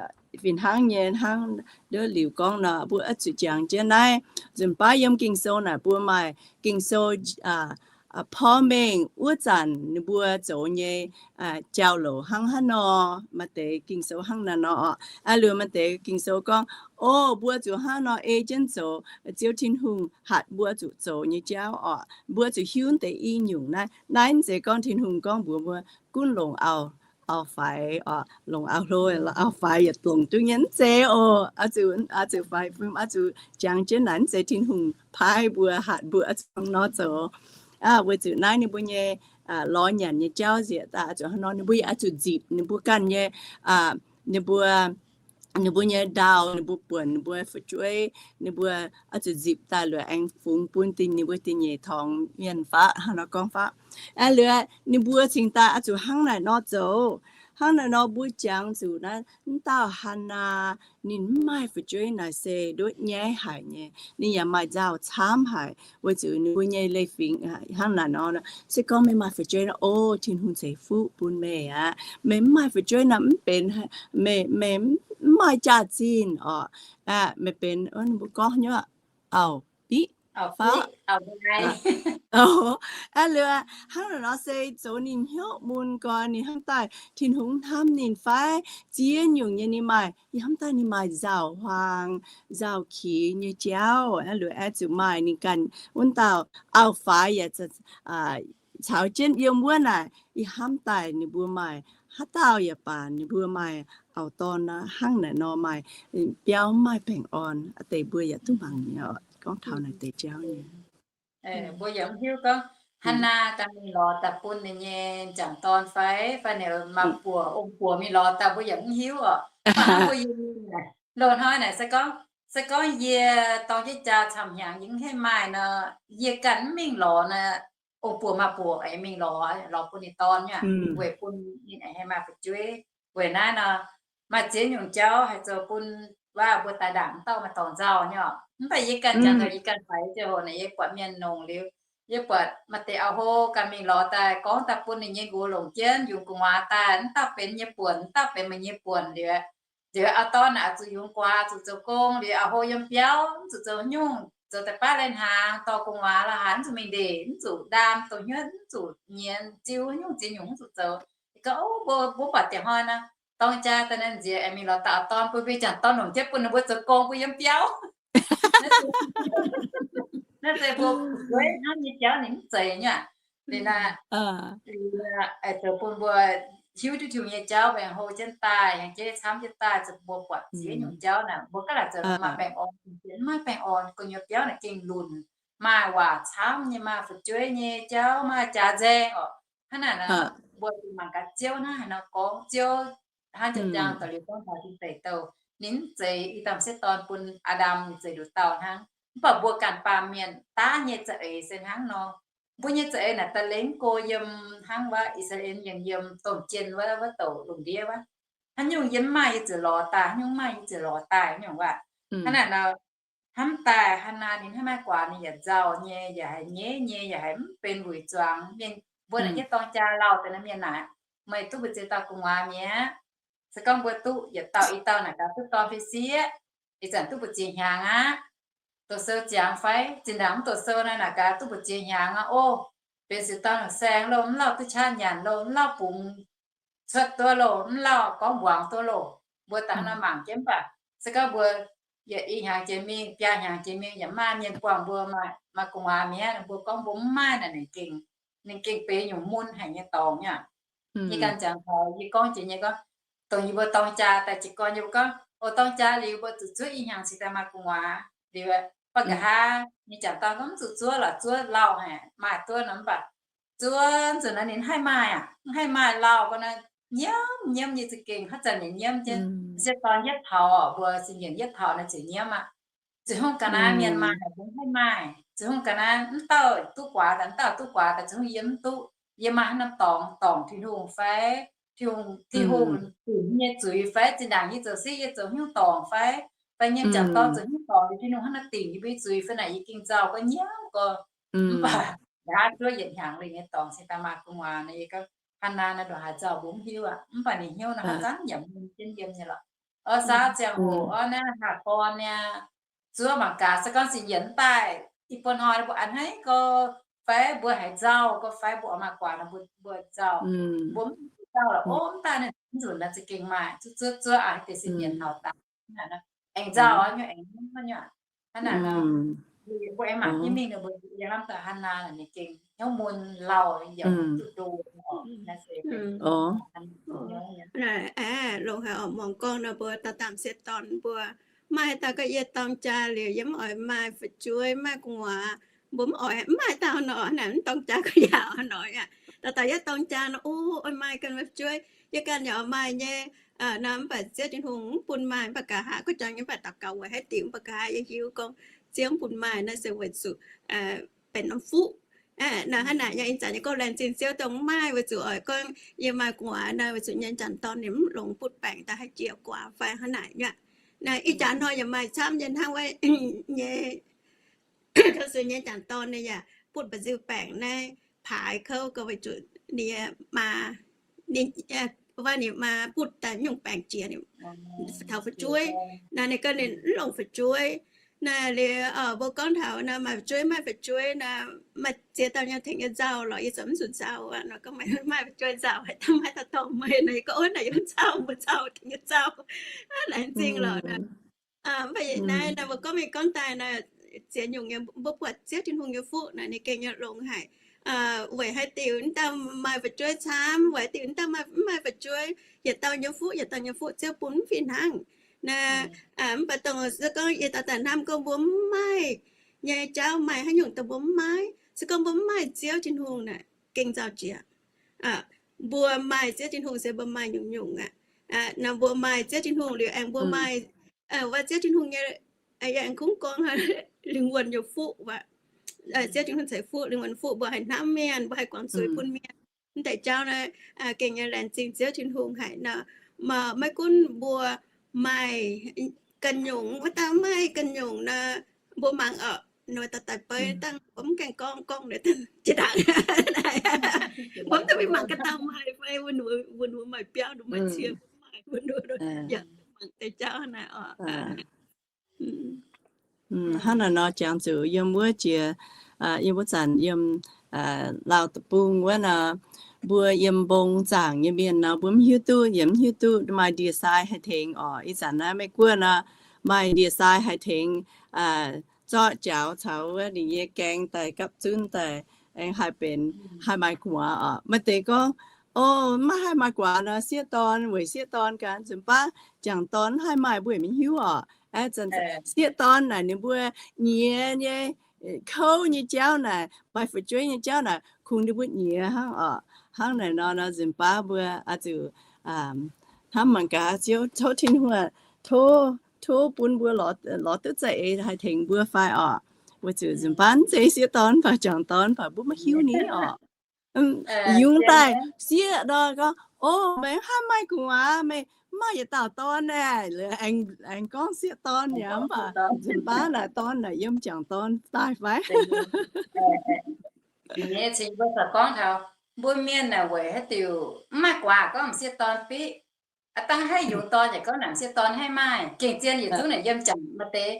fih hnangv nyei, hnangv nduov liuz gorngv nor, mbuo oix zuqc jangx jienv naaiv nzunc baav yiem Ging-Sou naaic, mbuo maaih Ging-Sou porv mengh wuov zanc ninh mbuo zoux nyei jauv-louc hnangv haaix nor. Maaih deix Ging-Sou hnangv naaiv nor orqc. Liuz maaih deix Ging-Sou gorngv, o, mbuo zuqc hnangv nor ei jienv zoux Ziouv Tin-Hungh hatc mbuo zuqc zoux nyei jauv orqc. Mbuo zuqc hiuv deix i nyungc naaiv. Naaiv mv zeiz gorngv Tin-Hungh gorngv mbuox mbuo gunv longc auv, auv-faix orqc, longc auv-hlo, auv-faix yietc longc duqv nyei, mv zeiz oc. Oix zuqc, oix zuqc faix fim, oix zuqc jangx jienv naaic, mv zeiz Tin-Hungh paaiv mbuo, hatc mbuo oix zuqc hnangv nor zoux. Weic zuqc naaiv ninh mbuo nyei lorz nyanc nyei jauv nzieqc daaih oix zuqc hnangv nor, ninh mbuo yaac oix zuqc nzipc ninh mbuo ganh nyei, ninh mbuo, ninh mbuo nyei ndau, ninh mbuo buonc, ninh mbuo fu'jueiv, ninh mbuo oix zuqc nzipc daaih luoqc aengx fungx bun dinh, ninh mbuo da'nyeic torngx mienh faqv, hnangv nor gorngv faqv. Liuz ninh mbuo cingx daaih oix zuqc hnangv naaic nor zoux. Hnangv naaic nor mbuo jangx zuqc naaiv, wuov dauh Hannaa, ninh mv maaih fu'jueiv naaic se nduov nyaiv haic nyei. Ninh yaac maaih nzauh camv haic, weic zuqc ninh mbuo nyei leiz-fingx hnangv naaic nor. Se gorngv meih maaih fu'jueiv nor, o, Tin-Hungh ceix fuqv bun meih aqv. Meih mv maaih fu'jueiv nor, mv benx, meih, meih mv maaih jaax-zinh orqc. Meih benx, mbuo gorngv nyuv, auv-diqv, fauv. Aqv, liuz hnangv naaic nor se zoux ninh hnyouv mun gau, ninh hnamv daaih Tin-Hungh hnamv ninh fai? Ziex nyungc nyei ninh maaih, yie hnamv daaih ninh maaih nzauh huaang, nzauh qiex nyei jauv. Aqv, liuz aengx zuqc maaih ninh ganh wuov dauh auv-faix yaac caux jienv yiem wuov naaic. Yie hnamv daaih ninh mbuo maaih, haaix dauh yaac baac ninh mbuo maaih auv-dorn hnangv naaic nor maaih biauv, mv maaih baengh orn. A'deix mbuo yaac duqv mangc nyei, gorngv taux naaic deix jauv nyei. Mbuo yaac mv hiuv gorngv Hannaa ganh mingh lorz daaih bun ninh nyei m'jangc dorn fai, fai ninh maaih buoc, ong-buoc mingh lorz daaih, mbuo yaac mv hiuv orqc. Mv baac hnangv mbuo yiem loz-hnoi naaic, se gorngv, se gorngv yie dorng jienv jaa camv hnyangx yie mv haih maaih nor, yie ganh mv mingh lorz nor, ong-buoc maaih buoc aengx mingh lorz, lorz bun ninh dorn nyei, weic bun ninh aengx haih maaih fu'jueiv. Weic naaiv nor, maaih ziex nyungc jauv haih zoux bun waac mbuo daaih ndaangc mv dauh maaih dorngx nzauh nyei orqc. Mv baac yie ganh jangx taux yie ganh faix ziangh hoc naaic, yie buatc mienh nongc liuz, yie buatc maaih deix auv-hlo ganh mingh lorz daaih gorngv daaih bun ninh nyei nqox longc jienv yungz gu'nguaaz daaih, mv dauh benx nyei buonc, mv dauh benx meih nyei buonc liuz, liuz auv-dorn naaic zuqc yungz gu'nguaaz, zuqc zoux gong, liuz auv-hlo yiem biauv, mv zuqc zoux nyungc, zoux daaih baav lai-hnaangx, dorh gu'nguaaz la'haaix, mv zuqc mingh ndeic, mv zuqc ndaam, dongh hnyouv mv zuqc nyienz, ziu nyungc ziex nyungc mv zuqc zoux. Gorngv, o, mbuo, mbuo buatc diex hnoi nor, dorng jaa daaih naaiv nziex aengx mingh lorz dauh auv-dorn bun mbuo m'jangc dorn longc jienv bun ninh mbuo zoux gong, mbuo yiem biauv. Naaiv se mbuo fu'jueiv hnamv nyei jauv ninh mv zeiz nyei aqv. Liuz naaic, zoux bun mbuo hiuv duqv Tin-Hungh nyei jauv, mbuo hlo jienv daaih, yangh jeiv camv jienv daaih, zoux mbuo buatc ziex nyungc jauv naaic, mbuo gaav laaic zoux maaih baengh orn, mv maaih baengh orn, gu'nyuoz biauv naaic gengh lunc, maaih waac camv nyei, maaih fu'jueiv nyei jauv, maaih jaax nzaeng orqc. Hnangv naaic nor, mbuo mangc gaax Ziouv hnangv haaix nor gorngv. Ziouv hnangv jiex jangx daux liuz gorngv taux Tin Deic Douh, ninh mv zeiz i dauh m'sieqv dorn bun Aa^ndam, ninh zeiz nduqc dauh hnangv. Mv baac mbuo ganh baamh mienh daav nyei za'eix se hnangv nor. Mbuo nyei za'eix naaic daaih lengv go yiem hnangv wuov I^saa^laa^en Mienh yiem domh jien wuov, wuov douc lungh ndiev wuov. Haaix nyungc yie mv maaih yie ziouc lorz daaih, haaix nyungc mv maaih yie ziouc lorz daaih nyungc wuov. Hnangv naaic nor, hnamv daaih Hannaa ninh hnangv maaih guaax ninh yaac nzauh nyei, yaac haiz nyeiv nyei, yaac haiz mv benx wuic zuangx mienh. Mbuo naaic jienv dorng jaa lauh deix naaiv mienh naaic, meih duqv mbu'ziex dauh gu'nguaaz mi'aqv. Se gorngv mbuo duqv yietc dauh i dauh naaic gaax duqv dorn fei sieqv, ih zanc duqv mbu'ziex hnyangx aqv. Doqc sou ziangx fai zinh ndaangc mv doqc sou naaic, naaic gaax duqv mbu'ziex hnyangx aqv. O, benx sieqv dorn saeng loh, mv lauh duqv qaqv nyanc loh, mv lauh bungx cuotv duqv loh, mv lauh gorngv mbuangz duqv loh. Mbuo dangh nor mangc jienv mv baac se gorngv mbuo yietc i hnyangx jiex mingh, biaa hnyangx jiex mingh yaac maaih mienh buangh mbuo maaih gu'nguaaz mi'aqv, mbuo gorngv mbuo mv maaih naaic, ninh gengh, ninh gengh benx nyungc mun haic nyei dorngx nyei aqv. Yie ganh ziangx taux yie gorngv jiex nyei gorngv, dongh yie mbuo dorng jaa daaih jiez gorn yie mbuo gorngv, o, dorng jaa liuz mbuo zuqc zuov i hnyangx cingx daaih maaih gu'nguaaz liuz, baac nqa'haav ninh jangc dorn gorngv mv zuqc zuov lorqc, zuov lauh haic, maaih duqv nor mv baac zuov nzunc naaiv ninh haih maaih aqv, mv haih maaih lauh gorngv naaiv nyiemv nyiemv nyei za'gengh haaix zanc yaac nyiemv jienv. M'sieqv dorn yietv taux mbuo sin yienc yietv taux naaiv ziouc nyiemv aqv. Ziouc hungh ga'naaiv mienh maaih haic, mbuo mv haih maaih. Ziouc hungh ga'naaiv mv dauh duqv guaax daaih, mv dauh duqv guaax daaih, ziouc hungh yie mv duqv. Yie maaih haaix norm dorngx, dorngc Tin-Hungh fai, Tin-Hungh, Tin-Hungh dingc yie nyei zuiz fai, zinh ndaangc yie zoux siqv yie zoux haaix nyungc dorngc fai, fai yie nyei m'jangc dorn zoux haaix nyungc dorngc, Tin-Hungh hnangv naaiv dingc yie mbuo nyei zuiz fai naaic, yie gengh nzauh gorngv nyiemv gorx. Mv baac nqa'haav zuov yietc hnyangx liuz nyei dorngx cingx daaih maaih gu'nguaaz nor, yie gorngv, Hannaa naaiv ndongc haaix nzauh mbuo mv hiuv aqv. Mv baac ninh hnyouv naaiv haaix zanc yaac mun jienv yiem nyei lorqc. Oix saau ziangh hoc oix naaiv haaix gorn niaa, zuov mangc gaax se gorngv sin yienc daaih, i buo hnoi mbuo a'hneiv gorx fai mbuo haiz nzauh gorx fai mbuo oix maaih guaax nor mbuo, mbuo nzauh, mbuo mv nzauh lorqc. O, mv daaih naaiv nzunc naaiv za'gengh maaih zuov zuov zuov aqv, deix sin yienc taux daaih aengx nzauh nyei, aengx nyiemv nyei aqv. Hnangv naaic nor, mbuo aengx mangc jienv mingh nor, mbuo yie hnamv daaih Hannaa naaic ninh gengh hnyouv mun lauh yaac duqv ndo. Naaic aeqv, longc haic oc, muangx gorngv nor mbuo dauh dauh m'sieqv dorn mbuo maaih haaix dauh gorngv yie dorng jaa liuz yie mv oix maaih fu'jueiv, maaih gu'nguaaz. Mbuo mv oix, mv maaih dauh nor naaic, mv dorng jaa gorngv yaac oix nor aqv. Dauh dauh yie dorng jaa nor, o, oix maaih ganh maaih fu'jueiv, yie ganh yaac oix maaih nyei. Nor mv baac Ziouv Tin-Hungh mv bun maaih, mv baac nqa'haav guov jangx nyei, mv baac daux gaux weic haaix diuc, mv baac nqa'haav yie hiuv gorngv Ziouv mv bun maaih naaiv se weic zuqc benx norm fuqv. Naaiv hnangv naaic, yangh ih zanc nyei gorngv laengz zingh Ziouv dongh mv maaih, weic zuqc oix gorngv yie maaih gu'nguaaz nor, weic zuqc nyei janx-dorn ninh mv longc butv baengc daaih haih jiex guaax fai hnangv naaic nyei. Naaiv ih jaax hnoi yaac maaih camv nyei hnangv wuov nyei, ga'sie nyei janx-dorn ninh yaac butv mba'nziu baengc naaiv paaix kouv gauh weic zuqc ninh maa, ninh, wuov ninh maa butv daaih nyungc baengc jiex taux fu'jueiv. Naaiv ninh ganh ninh mv longc fu'jueiv. Naaiv liuz mbuo gorngv taux naaiv maaih fu'jueiv maaih fu'jueiv naaiv, maaih ziex dauh nyei tengx nyei nzauh lorqc, yie ziouc mv zuqc nzauh aqv nor, gorngv maaih fu'jueiv nzauh haic, daaih maaih dauh dorh meih nor, yie gorngv, Ov, naaic yiem nzauh, mbuo nzauh tengx nyei nzauh, laengz zingh lorqc naaic. Mv baac naaiv naaiv mbuo gorngv mingh gorngv daaih naaiv, ziex nyungc nyei mbuo buatc Ziouv Tin-Hungh nyei fuqv naaic ninh gengh nyei longx haic. Weic haaix diuc daaih maaih fu'jueiv camv, weic haaix diuc daaih mv maaih fu'jueiv, yietc dauh nyei fuqv, yietc dauh nyei fuqv Ziouv bun mv fih hnangv. Naaiv mv baac dongh se gorngv yie daaih daaih hnamv gorngv mbuo mv maaih nyei jauv, maaih haaix nyungc dongh mbuo mv maaih. Se gorngv mbuo mv maaih Ziouv Tin-Hungh naaic gengh nzauh jiex. Mbuo maaih Ziouv Tin-Hungh se mbuo maaih nyungc-nyungc aqv. Nor mbuo maaih Ziouv Tin-Hungh liuz aengx mbuo maaih, wuov Ziouv Tin-Hungh nyei, yie aengx kungx gorngv lingh wuonh nyei fuqv aqv. Ziouv Tin-Hungh ceix fuqv, lingh wuonh fuqv, mbuo haih hnamv mienh, mbuo haih guangc zuiz bun mienh. Mv deix jauv naaiv gengh nyei laengz zingh Ziouv Tin-Hungh haic nor. Maiv gunv mbuo maaih ganh nyungc, wuov dauh maaih ganh nyungc nor, mbuo mangc oc, nor daaih daaih beiv dangh mbuo mv gaengh gorngv, gorngv jiex ndaangc. Mbuo mv dungx mingh mangc ga'dauh maaih fai, wuov ninh maaih biauv, ninh maaih cie, mbuo mv maaih, mbuo yaac mangc deix jauv naaiv oc. Hnangv naaic nor jangx zuqc yiem wuov jiex, yiem wuov zanc yiem Lauv Deic-Bung wuov nor, mbuo yiem mbong zaangc nyei mienh nor, mbuo mv hiuv duqv, yie mv hiuv duqv maaih ndie-sai haih tengx oc. Ih zanc naaiv Meiv Guoqv nor, maaih ndie-sai haih tengx zorqv jaux caux wuov ninh nyei gaeng daaih gapv zunv daaih, aengx haih benx, haih maaih gu'nguaaz oc. Maaih deix gorngv, O, maiv haih maaih gu'nguaaz nor, sieqv dorn weic sieqv dorn ganh nzunc baav, jangc dorn haih maaih mbuo yaac maiv hiuv oc. Aeqv, sieqv dorn naaic ninh mbuo nyiex nyei, kouv nyei jauv naaic, maaih fu'jueiv nyei jauv naaic, kungx ninh mbuo nyiex hnangv oc. Hnangv naaic nor, nor nzunc baav mbuo oix zuqc hnamv mangc gaax Ziouv, tov Tin-Hungh, tov, tov bun mbuo lorz duqv za'eix haih tengx mbuo fai oc. Weic zuqc nzunc baav mv zeiz sieqv dorn baac jangc dorn baac mbuo maiv hiuv ni oc. Yungz daaih sieqv nor gorngv, O, meih mv haih maaih gu'nguaaz, meih mv maaih yietc dauh dorn aeqv, aengx gorngv sieqv dorn aqv. Mv baac nzunc baav naaic dorn naaic yiem jangc dorn daaih fai? Nyei cingx mbuo corc gorngv taux mbuo mienh naaic weic haaix diuc mv maaih guaax gorngv sieqv dorn biqv. Aa, dangh haih yungz dorn yaac gorngv naaic sieqv dorn haih maaih. Gengh zien yietc zungv naaic yiem jangc maaih deix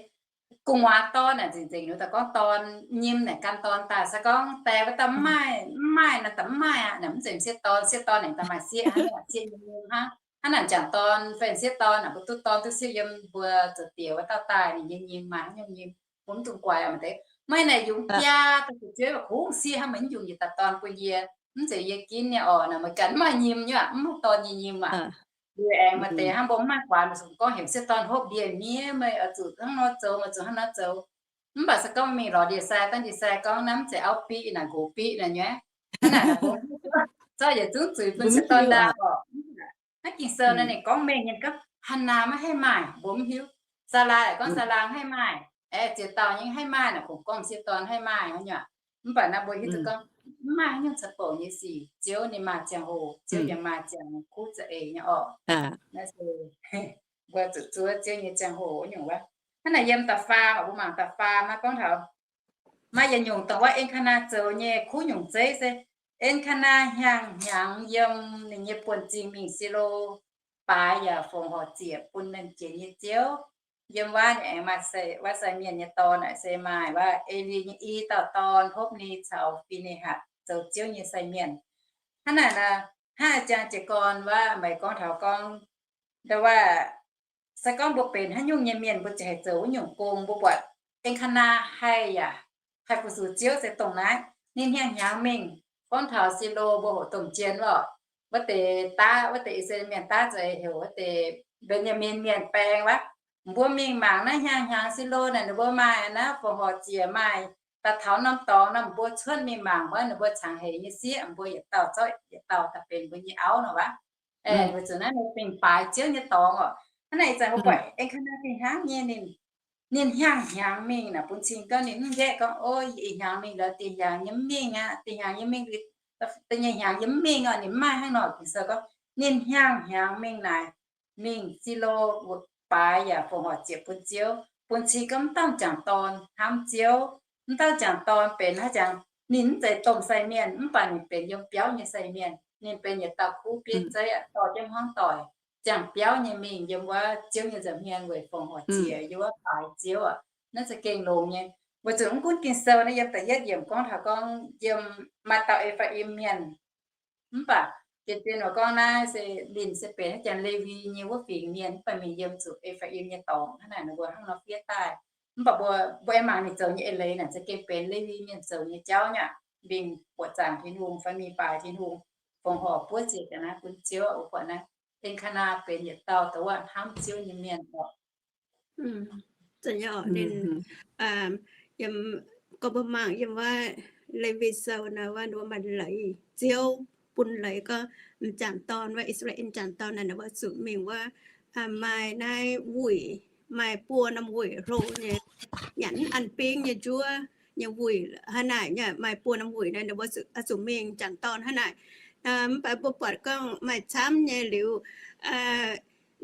gu'nguaaz dorn naaic nzengc nzengc, ninh daaih gorngv dorn nyim naaic gan dorn daaih. Se gorngv die wuov dauh mv maaih, mv maaih naaic daaih mv maaih aqv, naaic mv zeiz sieqv dorn. Sieqv dorn naaic daaih maaih sieqv hnangv, sieqv nyim nyim hnangv. Hnangv naaic jangc dorn fai sieqv dorn naaic mbuo duqv dorn duqv sieqv yiem mbuo zoux diex wuov dauh daaih ninh nyei nyim maaih haaix nyungc nyim, mbuo mv dungx guaix aqv. Maaih deix maiv naaic yungz biaa daaih fu'jueiv kungx sieqv hnangv, meih mv yungz yietc dauh dorn bun yie, mv zeiz yie ginv nyei oc. Naaic meih ganh mv maaih nyim nyei aqv, mv maaih dorn nyei nyim aqv. Liuz aengx maaih deix hnangv mbuo mv maaih guaax, meih zuqc gorngv heuc sieqv dorn hopv ndie-miev, meih oix zuqc hnangv nor zoux, meih zuqc hnangv nor zoux. Mv baac se gorngv mingh lorz ndie-sai, dangh ndie-sai gorngv naaiv mv zeiz auv biqv naaic, nqox biqv naaic nyei. Hnangv naaic mbuo zorqv yietc zungv zuiz bun sieqv dorn ndaangc oc. Naaiv Ging-Sou naaiv ninh gorngv mengh nyei, gorngv Hannaa maiv haih maaih, mbuo mv hiuv. Saalaa yaac gorngv Saalaa mv haih maaih, aeqv, ziex dauh nyei mv haih maaih naaic, kungx gorngv sieqv dorn haih maaih hnangv nyei. Mv baac naaiv mbuo hiuv duqv gorngv mv maaih haaix nyungc ceix bouc nyei sic. Ziouv ninh maaih ziangh hoc, Ziouv yaac maaih ziangh kuv za'eix nyei oc. Naaiv se mbuo zuqc zuov Ziouv nyei ziangh hoc wuov nyungc wuov. Hnangv naaic yiem da'faam, mbuo mangc da'faam naaiv gorngv taux maaih yietc nyungc dongh wuov Elkana zoux nyei kuv nyungc zeiv se, Elkana hnyangx-hnyangx yiem ninh nyei buonv-zingh mingh Silo baaix yaac fongc horc ziec bun Nernh Jiex nyei Ziouv. Yiem wuov aengx maaih sai, wuov sai mienh nyei dorn naaic se maaih wuov E^li nyei i dauh dorn Hopv^ni caux Fi^ne^hatc zoux Ziouv nyei sai mienh. Hnangv naaic, hnangv a'jang jiez gorn wuov meih gorngv taux gorngv, nda wuov, se gorngv mbuo benx haaix nyungc nyei mienh, mbuo ziouc haih zoux wuov nyungc gong. Mbuo buatc Elkana haih yaac haih fu-sux Ziouv se dongh naaiv. Ninh hnyangx-hnyangx mingh, gorngv taux Silo mbuo hoqc domh jien lorqc, wuov deix daav, wuov deix I^saa^laa^en mienh daav zuqc heuc wuov deix Mben^yaa^min mienh baeng wuov. Mbuo mingh mangc naaiv hnyangx-hnyangx Silo naaic ninh mbuo maaih naaiv fongc horc ziec maaih daaih taux norm dorngx nor, mbuo cuotv mingh mangc wuov, ninh mbuo cangx heix nyei sieqv, mbuo yietc dauh zorqv yietc dauh daaih benx mbuo nyei auv nor wuov. Weic zuqc naaiv ninh bingx baaix Ziouv nyei dorngx oc. Hnangv naaic ih zanc mbuo buatc Elkana fih hnangv nyei ninh Ninh hnyangx-hnyangx mingh naaic, bun cing gorngv ninh mv nqaeqv gorngv, o, ih hnyangx mingh lorz dieh hnyangx nyei mv mingh aqv, dieh hnyangx nyei mv mingh, da'nyeic hnyangx nyei mv mingh oc. Ninh mv maaih hnangv nor. Ging-Sou gorngv ninh hnyangx-hnyangx mingh naaic, mingh Silo baaix yaac fongc horc ziec bun Ziouv. Bun cing gorngv mv dauh m'jangc dorn hnamv Ziouv, mv dauh m'jangc dorn benx haaix jangx, ninh mv zeiz domh sai mienh, mv baac ninh benx yiem biauv nyei sai mienh. Ninh benx yietc dauh kuv bieiv zeiv, dorh jienv hmuangv doic, ziangh biauv nyei mingh yiem wuov Ziouv nyei nza'hmien weic fongc horc ziec yiem wuov baaix Ziouv oc. Naaiv za'gengh longx nyei. Weic zuqc mv gunv Ging-Sou naaiv yiem da'yietv yiemc gorngv taux gorngv yiem maaih dauh E^faa^im Mienh, mv baac zien-zien oix gorngv naaiv se ninh se benx haaix jangx Lewi nyei wuov fingx mienh, mv baac mingh yiem zuqc E^faa^im nyei dorngx hnangv naaic, ninh mbuo hnangv nor fiev daaih. Mv baac mbuo, mbuo aengx mangc ninh zoux nyei eix leiz naaic, za'gengh benx Lewi mienh zoux nyei jauv nyei, mingh buoqc zaangc Tin-Hungh fai mingh baaix Tin-Hungh, fongc horc buov ziec ga'naaiv bun Ziouv. Wuov buatc naaiv Elkanaa benx yietc dauh dongh wuov hnamv Ziouv nyei mienh oc. Ninh, gorngv mbuo mangc yiem wuov Lewi Sou naaic, wuov maaih leiz, Ziouv bun leiz gorngv m'jangc dorn, wuov I^saa^laa^en m'jangc dorn naaic, ninh mbuo zuqc mingh wuov, maaih naaiv wuic, maaih buo norm wuic hlo nyei, nyanc an bingv nyei njuov nyei wuic hnangv naaic nyei, maaih buo norm wuic naaic, ninh mbuo zuqc, zuqc mingh m'jangc dorn hnangv naaic. Mv baac mbuo buatc gorngv maaih camv nyei liuz,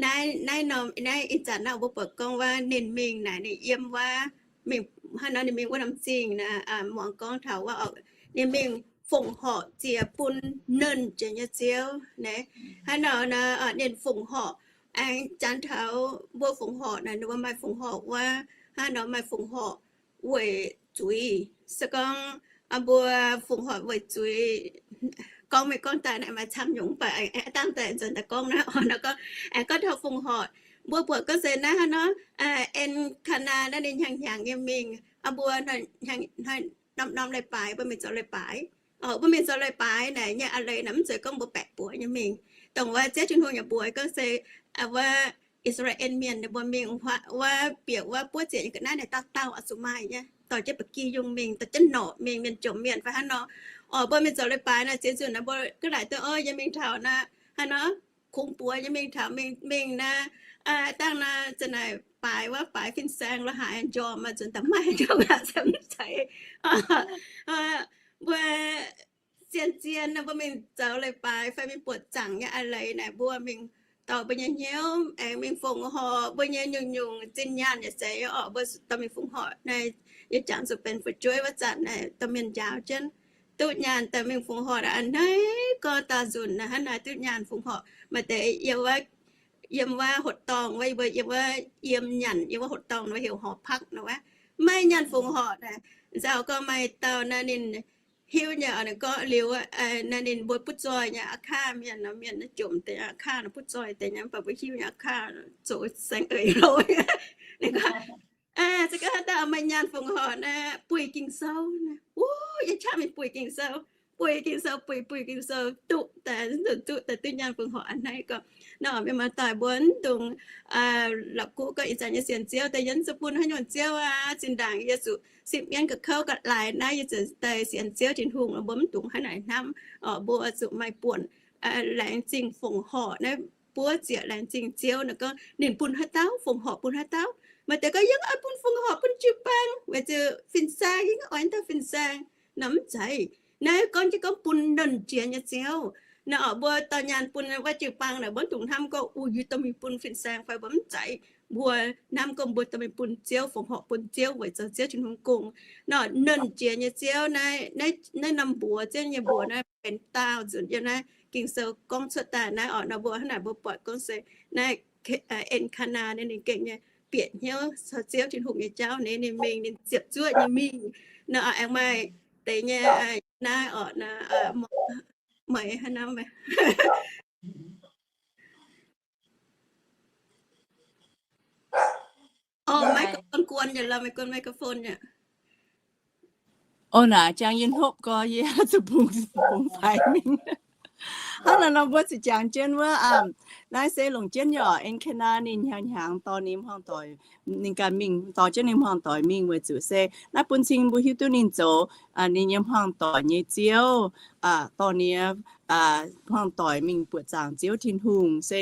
naaiv, naaiv norm, naaiv ih zanc naaiv mbuo buatc gorngv wuov ninh mingh naaic, ninh yiem wuov, mingh, hnangv nor ninh mingh wuov norm zingh naaic, muangx gorngv taux wuov, ninh mingh fongc horc ziec bun Nernh Jiex nyei Ziouv naaic. Hnangv nor naaic, ninh fongc horc, aengx janx taux mbuo fongc horc naaic, ninh mbuo maaih fongc horc wuov, hnangv nor maaih fongc horc weic zuiz. Se gorngv mbuo fongc horc weic zuiz, gorngv mingh gorngv daaih naaic maaih camv nyungc, mv baac aengx dangh daaih nzuonx daaih gorngv naaiv oc. Nor gorngv, aengx gorngv taux fongc horc, mbuo buatc gorngv se naaiv hnangv nor, Elkanaa naaiv ninh hnyangx-hnyangx nyei mingh, mbuo norm-norm leiz-baaix mbuo mingh zoux leiz-baaix. Mbuo mingh zoux leiz-baaix naaic nyei eix leiz naaic mv zeiz gorngv mbuo baeqc buoz nyei mingh. Dongh wuov Ziouv Tin-Hungh yaac mbuox gorngv se wuov I^saa^laa^en Mienh ninh mbuo mingh wuov bieqc wuov buov ziec nyei ga'naaiv naaic dauh dauh oix zuqc maaih nyei, dorh jienv ba'gi yungh mingh, dorh jienv norqc mingh, mienh jomc mienh fai hnangv nor. Orqc, mbuo mingh zoux leiz-baaix naaic, ziex nzunc naaic mbuo ga'naaic duqv, o, yie mingh taux naaic hnangv nor, kungx buoz yie mingh taux, mingh, mingh naaic, dangh naaic za'naaic baaix wuov baaix fin-saeng la'haaix njormh, maaih nzunc da'maaih njormh aqv, se mv zeiz. Mbuo zien-zien mbuo mingh zoux leiz-baaix fai mingh buoqc zaangc nyei eix leiz naaic, mbuo mingh dorh mbuo nyei hnyouv aengx mingh fongc horc mbuo nyei nyungc-nyungc zinh nyaanh yaac zeiz orqc, mbuo dorh mingh fongc horc naaic, yie jangx zuqc benx fu'jueiv wuov zanc naaic, dorh mienh njaaux jienv duqv nyaanh daaih mingh fongc horc a'hneiv gorx daauh nzunc naaic, hnangv naaic duqv nyaanh fongc horc. Maaih deix yiem wuov, yiem wuov hoqc dorngh wuov, yie mbuo yiem wuov yiem nyanc yiem wuov hoqc dorngh wuov heuc หอพัก nor wuov, maiv nyaanh fongc horc naaic. Nzauh gorngv maaih dauh naaiv ninh hiuv nyei, ninh gorngv liuz naaiv ninh mbuo butv zoih nyei a'kaah mienh nor, mienh naaiv jomc deix a'kaah nor, butv zoih deix nyei, mv baac mbuo hiuv nyei a'kaah zoux saeng-eix loz. Ninh gorngv, se gorngv haaix dauh maaih nyaanh fongc horc naaic, buih Ging-Sou naaic. Wuov, yie qaqv mingh buih Ging-Sou, buih Ging-Sou, buih, buih Ging-Sou duqv daaih, duqv daaih duqv nyaanh fongc horc a'hneiv gorx. Nor mienh maaih daaih mbuo mv dungx la'kuqv gorngv ih zanc nyei sienx Ziouv daaih yie mv zuqc bun haaix nyungc ziouv aqv. Zinh ndaangc yie zuqc sipv mienv ga'kouv ga'laaix naaiv, yie zuqc daaih sienx Ziouv Tin-Hungh, mbuo mv dungx hnangv naaic hnamv. Orqc, mbuo zuqc maaih buonc laengz zingh fongc horc naaiv buov ziec, laengz zingh Ziouv naaic gorngv ninh bun haaix dauh fongc horc bun haaix dauh. Maaih deix gorngv yie oix bun fongc horc bun jiu-baang weic zuqc fin-saeng, yie oix dauh fin-saeng. Nor mv zeiz. Naaiv gorngv jienv gorngv bun Nernh Jiex nyei Ziouv. Naaiv orqc, mbuo dorh nyaanh bun wuov jiu-baang naaic, mbuo mv dungx hnamv gorngv, o, yie dorh mingh bun fin-saeng fai, mbuo mv zeiz. Mbuo hnamv gorngv mbuo dorh mingh bun Ziouv, fongc horc bun Ziouv weic zoux Ziouv Tin-Hungh gong. Nor Nernh Jiex nyei Ziouv naaiv, naaiv norm mbuox, Ziouv nyei mbuox naaiv benx daauh nzunc yiem naaiv Ging-Sou gorngv cuotv daaih naaiv orqc. Nor mbuo hnangv naaic mbuo buatc gorngv se naaiv Elkanaa ninh, ninh gengh nyei bieqc hnyouv caux Ziouv Tin-Hungh nyei jauv, ninh, ninh mingh, ninh ziepc zuoqv nyei mingh. Nor aengx maaih deix nyei naaiv orqc, meih hnangv naaiv meih. Orqc, microphone guon yaac lorqc, meih guon microphone yaac. Orqc, naaic jangx yie hnopv gorx, yie zuqc bungx, bungx faix mingh. Hnangv naaic nor mbuo zuqc jangx jienv wuov, naaiv se longc jienv nyei orqc. En ka naa ninh hnyangx-hnyangx dorh ninh hmuangv-doic, ninh ganh mingh dorh jienv ninh hmuangv-doic mingh weic zuqc se naaiv bun cing mbuo hiuv duqv ninh zoux ninh nyei hmuangv-doic nyei ziouv, dorh ninh nyei hmuangv-doic mingh buoqc zaangc Ziouv Tin-Hungh se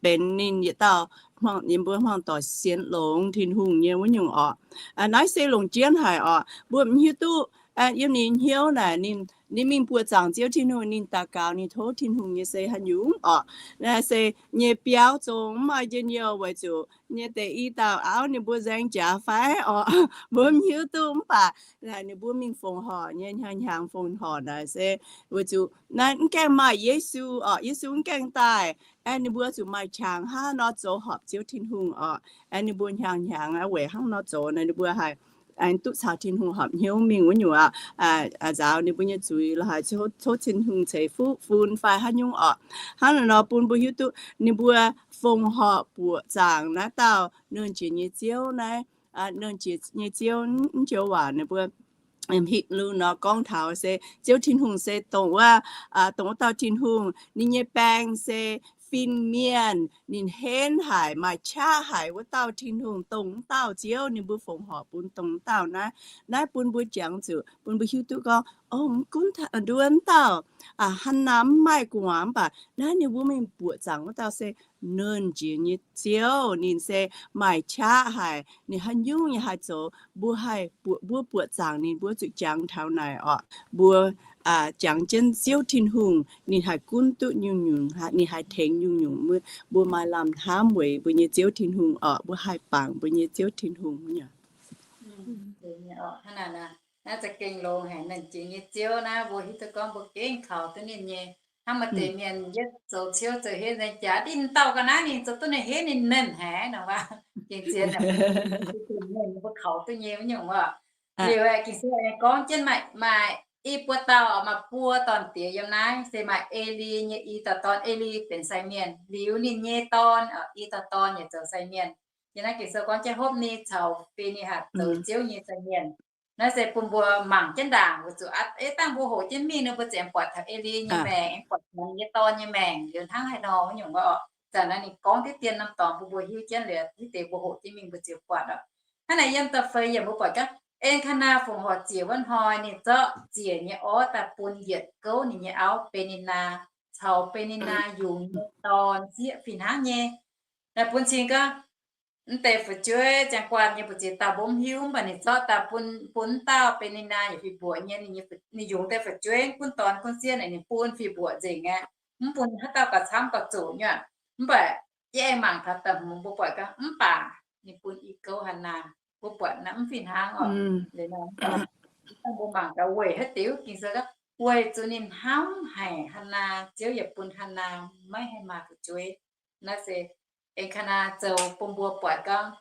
benx ninh yietc dauh, ninh mbuo hmuangv-doic sienx longx Tin-Hungh nyei wuov nyungc orqc. Naaiv se longc jienv haic orqc. Mbuo mv hiuv duqv yiem ninh hnyouv naaic ninh, ninh mingh buoqc zaangc Ziouv Tin-Hungh, ninh daux gaux, ninh tov Tin-Hungh nyei se haaix nyungc orqc. Naaiv se nyei biauv zong mv maaih njien-youh weic zuqc nyei deix i dauh auv ninh mbuo nzaeng jaax fai orqc, mbuo mv hiuv duqv. Mv baac ninh mbuo mingh fongc horc nyei, hnyangx-hnyangx fongc horc naaic se weic zuqc naaiv mv gaengh maaih Yesu orqc. Yesu mv gaengh daaih, ninh mbuo zuqc maaih qangx hnangv nor zoux horpc Ziouv Tin-Hungh orqc. Ninh mbuo hnyangx-hnyangx weic hnangv nor zoux naaic ninh mbuo haih duqv caux Tin-Hungh horpc hnyouv mingh wuov nyungc aqv, nzaaux ninh mbuo nyei zuiz lorqc, haih tov Tin-Hungh ceix fuqv fun fai haaix nyungc orqc. Hnangv naaic nor bun mbuo hiuv duqv ninh mbuo fongc horc buoqc zaangc naaiv dauh nernh jiex nyei Ziouv naaiv, nernh jiex nyei Ziouv mv joux waac ninh mbuo Hipv^lu nor gorngv taux se Ziouv Tin-Hungh se dongh wuov, dongh wuov dauh Tin-Hungh, ninh nyei baeng se fin-mienh, ninh henv haic, maaih qaqv haic wuov dauh Tin-Hungh, dongh wuov dauh Ziouv ninh mbuo fongc horc bun dongh wuov dauh naaiv. Naaiv bun mbuo jangx zuqc bun mbuo hiuv duqv gorngv, o, mv gunv nduov wuov dauh Hannaa mv maaih gu'nguaaz mv baac naaiv ninh mbuo mingh buoqc zaangc wuov dauh se nernh jiex nyei Ziouv. Ninh se maaih qaqv haic, ninh haaix nyungc nyei haih zoux, mbuo haih buoqc, mbuo buoqc zaangc ninh, mbuo zuqc jangx taux naaic orqc. Mbuo jangx jienv Ziouv Tin-Hungh ninh haih gunv duqv nyungc-nyungc, ninh haih tengx nyungc-nyungc, mbuo maaih lamh hnamv weic mbuo nyei Ziouv Tin-Hungh orqc. Mbuo haih bangc mbuo nyei Ziouv Tin-Hungh nyei. Naaiv za'gengh longx haic, nernh jiex nyei Ziouv naaiv mbuo hiuv duqv gorngv mbuo gengh kaux duqv ninh nyei. Hnangv maaih deix mienh yietv zoux ciouv zoux henv nzaeng jaax, ninh dauh ga'naaiv ninh zoux duqv ninh henv ninh nernh haic nor wuov. Gengh zien mbuo kaux duqv nyei wuov nyungc wuov. Liuz aeqv, Ging-Sou aengx gorngv jienv maaih, maaih i buo dauh, maaih buo dorn-diex yiem naaiv, se maaih Eli nyei i dauh dorn. Eli benx sai mienh, liuz ninh nyei dorn, i dauh dorn yaac zoux sai mienh. Yiem naaiv Ging-Sou gorngv jienv Hopv^ni caux Fi^ni^hatc zoux Ziouv nyei sai mienh. Naaiv se bun mbuo mangc jienv ndaangc weic zuqc aav dangh mbuo hoqc jienv mingh nor mbuo ziouc aengx buatc taux Eli nyei maengc, aengx buatc taux ninh nyei dorn nyei maengc liuz hnangv haaix nor wuov nyungc wuov orqc. Zanc naaiv ninh gorngv diqv dien norm dorngx bun mbuo hiuv jienv liuz, diqv deix mbuo hoqc jienv mingh mbuo ziouc buatc orqc. Hnangv naaic yiem da'feix yiemc mbuo buatc gorngv, En^kaa^naa fongc horc ziec wuov hnoi ninh zorqv ziec nyei orv daaih bun yietc gouv ninh nyei auv, Be^ni^naa, caux Be^ni^naa yungz nyei dorn sieqv fih hnangv nyei. Naaiv bun cing gorngv, mv deix fu'jueiv ziangh guanh nyei mbu'ziex dauh mbuo mv hiuv, mv baac ninh zorqv daaih bun, bun wuov dauh Be^ni^naa yaac fih mbuoqc nyei. Ninh yungz deix fu'jueiv gunv dorn gunv sieqv naaic ninh bun fih mbuoqc nzengc aqv. Mv bun haaix dauh gauh camv gauh zoqc nyei. Mv baac yie aengx mangc taux da'hmz mbuo buatc gorngv, mv baac ninh bun i gouv Hannaa. Mbuo buatc naaiv mv fih hnangv orqc. Mbuo mangc gaax weic haaix diuc, Ging-Sou gorngv weic zuqc ninh hnamv haic Hannaa, Ziouv yaac bun Hannaa maiv haih maaih fu'jueiv. Naaiv se En^kaa^naa zoux bun mbuo buatc gorngv,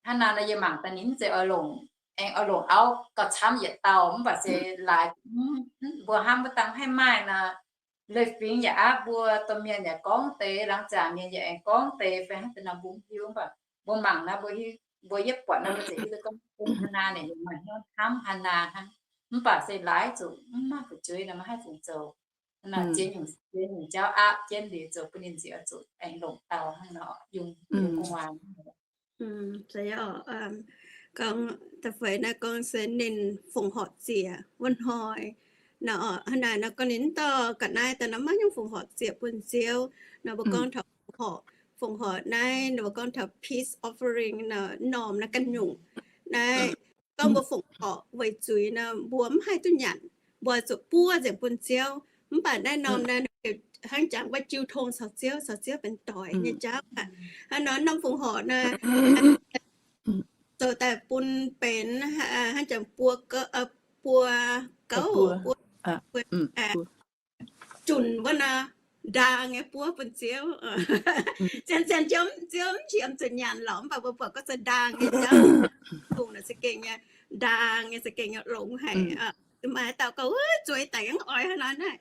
Hannaa nor yie mangc daaih ninh mv zeiz oix longc, aengx oix longc auv gauh camv yietc dauh, mv baac se laaix mbuo hnamv wuov dangh haih maaih nor, leiz-fingx yaac aapv mbuo, domh mienh yaac gorngv deix, laangz ziangx mienh yaac aengx gorngv deix, fai hnangv deix nor mbuo mv hiuv. Mv baac mbuo mangc naaiv, mbuo, mbuo yietv buatc naaiv mbuo ziouc hiuv duqv gorngv bun Hannaa ninh maaih hnyouv hnamv Hannaa hnangv. Mv baac se laaix zuqc mv maaih fu'jueiv nor maiv haih fungc zoux. Ziex nyungc, ziex nyungc jauv aapv jienv liuz zoux bun ninh nziex zuqc aengx longc dauh hnangv nor, yungz, yungz gu'nguaaz. Gorngv da'feix naaiv gorngv se ninh fongc horc ziec wuov hnoi nor, hnangv naaic nor gorngv ninh mv dorh ga'naaiv daaih nor maiv nyungc fongc horc ziec bun Ziouv nor. Mbuo gorngv taux fongc horc, fongc horc naaiv nor mbuo gorngv taux peace offering nor, norm naaiv ganh nyungc naaiv. Gorngv mbuo fongc horc weic zuiz nor mbuo mv haih duqv nyanc, mbuo zuqc buov nzengc bun Ziouv. Mv baac naaiv norm naaiv hnangv jangx wuov jiu tong caux Ziouv, caux Ziouv benx doic nyei jauv aqv. Hnangv nor norm fongc horc naaiv zoux daaih bun benx hnangv jangx buo gouv, buo gouv, buo junc wuov nor, ndaang nyei buov bun Ziouv. Zien-zien Ziouv, Ziouv mv qiemx zuqc nyanc lorqc, mv baac mbuo buatc gorngv se ndaang nyei jauv, fungc nor se gengh nyei ndaang nyei, se gengh nyei longx haic. Maaih dauh gorngv, wuov zueiz daic yangh oix haaix nor naaiv.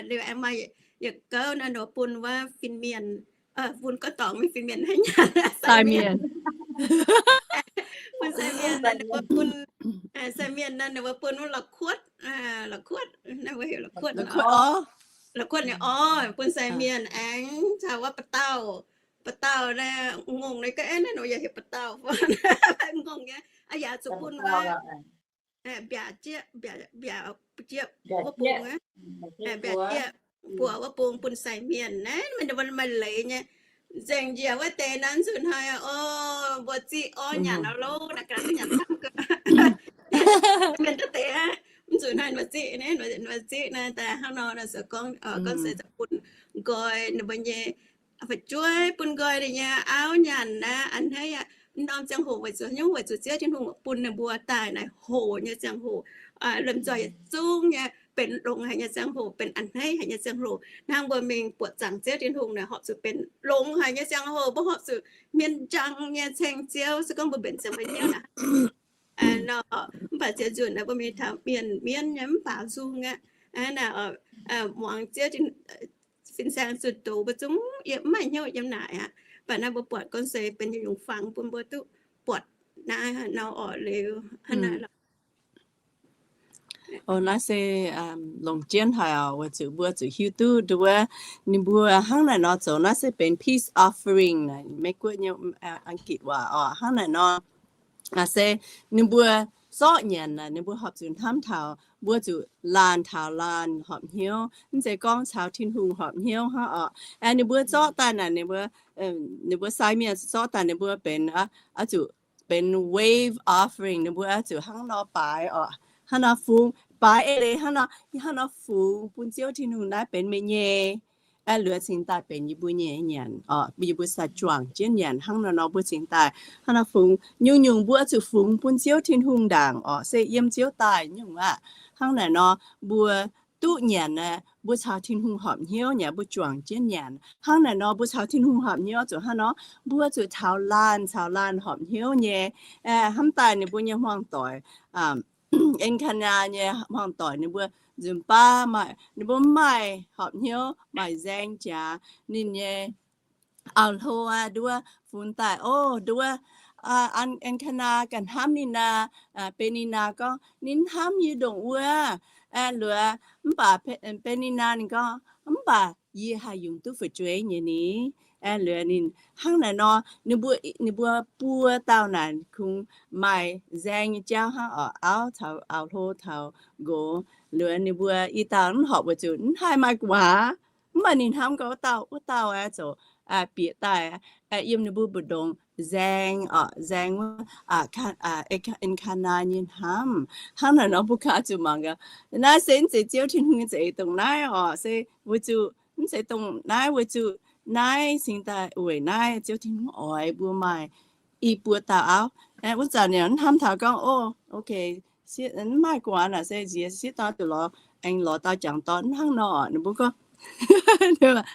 Liuz aengx maaih yietc gouv naaiv nor bun wuov fin-mienh, bun gorngv dorngx mingh fin-mienh haaix nyanc, sai mienh. Bun sai mienh naaiv, bun sai mienh naaiv, ninh mbuo bun wuov la'kuotv, la'kuotv, naaiv mbuo heuc la'kuotv, la'kuotv orv. La'guotv ninh, o, bun sai mienh aengx caux wuov ba'dauh, ba'dauh naaiv ngongh naaiv ga'naaiv nor yaac heuc ba'dauh, ngongh nyei, aa, yaac zuqc bun wuov, mbiaauc jieqv, mbiaauc jieqv wuov bung, mbiaauc jieqv buoz wuov bung bun sai mienh naaiv, maaih leiz nyei. Nzengc njiec wuov deix naaiv nzunc hnoi, o, mbuo ziqv orv nyanc nor lo, naaiv ga'naaiv nyanc camv gau. Mienh duqv deix, mv nzunc hnoi mbuo ziqv naaiv, mbuo ziqv naaiv daaih hnangv nor, se gorngv, gorngv se bun nqoi ninh mbuo nyei fu'jueiv, bun nqoi ninh nyei auv nyanc naaiv, a'hneiv aqv. Norm ziangh hoc weic zuqc nyungc, weic zuqc Ziouv Tin-Hungh bun ninh mbuo daaih naaiv hoc nyei ziangh hoc, lomh nzoih yietc zungv nyei benx longx haic nyei ziangh hoc, benx a'hneiv haic nyei ziangh hoc. Hnangv mbuo mingh buatc zaangc Ziouv Tin-Hungh naaiv horpc zuqc benx longx haic nyei ziangh hoc, mbuo horpc zuqc mienh njang nyei ceng Ziouv, se gorngv mbuo mbenc ziangx mbuo hnyouv naaiv nor. Mv baac ziex nzunc naaiv mbuo mingh taux mienh mienv nyei mv faaux nzung aqv. Naaiv muangx Ziouv fin-saeng zunh doz mbuo zungv yiem mv maaih hnyouv yiem naaic aqv. Mv baac naaiv mbuo buatc gorngv se benx nyungc-nyungc fangx bun mbuo duqv buatc naaiv nor orqc liuz hnangv naaiv lorqc. O, naaiv se longc jienv haic oc, weic zuqc mbuo zuqc hiuv duqv nduov ninh mbuo hnangv naaic nor zoux. Naaiv se benx peace offering naaic, Meiv-Guoqv nyei, Aa^gitc waac oc, hnangv naaic nor. Se ninh mbuo zorqv nyanc naaic, ninh mbuo horpc zuqc hnamv taux mbuo zuqc laanh taux laanh horpc hnyouv, mv zeiz gorngv caux Tin-Hungh horpc hnyouv hnangv oc. Ninh mbuo zorqv daaih naaic, ninh mbuo, ninh mbuo sai mienh zorqv daaih ninh mbuo benx, oix zuqc benx wave offering, ninh mbuo oix zuqc hnangv nor baaix oc, hnangv nor fungx, baaix eix leiz hnangv nor, hnangv nor fungx bun Ziouv Tin-Hungh naaiv benx meih nyei. Aeqv, luoqc cingx daaih benx yie mbuo nyei nyanc oc, yie mbuo sai juangc jienv nyanc hnangv naaic nor, mbuo cingx daaih hnangv naaic fungx nyungc-nyungc mbuo zuqc fungx bun Ziouv Tin-Hungh ndaangc oc, se yiem Ziouv daaih nyungc aqv. Hnangv naaic nor, mbuo duqv nyanc aeqv, mbuo caux Tin-Hungh horpc hnyouv nyei, mbuo juangc jienv nyanc. Hnangv naaic nor, mbuo caux Tin-Hungh horpc hnyouv zuqc hnangv nor, mbuo zuqc taux laanh caux laanh horpc hnyouv nyei. Hnamv daaih ninh mbuo nyei hmuangx-doic, Elkanah nyei hmuangx-doic ninh mbuo nzunc baav maaih, ninh mbuo mv maaih horpc hnyouv, maaih nzaeng jaax. Ninh nyei auv-hlo aqv, nduov funx daaih, o, nduov, Elkanah ganh hnamv ninh aqv. Beninaa gorngv, ninh hnamv yie ndongc wuov. Luoqc, mv baac Beninaa ninh gorngv, mv baac yie haih yungz duqv fu'jueiv nyei ni. Luoqc ninh hnangv naaic nor, ninh mbuo, ninh mbuo buo dauh naaic kungx maaih nzaeng nyei jauv hnangv oc, auv caux auv-hlo taux nqox. Luoqc ninh mbuo i dauh mv horpc weic zuqc mv haih maaih gu'nguaaz. Mv baac ninh hnamv gau wuov dauh, wuov dauh aeqv, zoux bieqc daaih yiem ninh mbuo mbu'ndongx nzaeng oc, nzaeng wuov, Elkanah nyei hnamv. Hnangv naaic nor mbuo ganh zuqc mangc gaax, naaiv se mv zeiz Ziouv Tin-Hungh nyei za'eix dongh naaiv oc, se weic zuqc mv zeiz dongh naaiv, weic zuqc naaiv cingx daaih weic naaiv Ziouv Tin-Hungh oix mbuo maaih i buo dauh auv. Wuov zanc ninh hnamv taux gorngv, o, ok, mv maaih gu'nguaaz naaic se nziex sieqv dorn zuqc lorz, aengx lorz dauh jangc dorn hnangv nor. Ninh mbuo gorngv,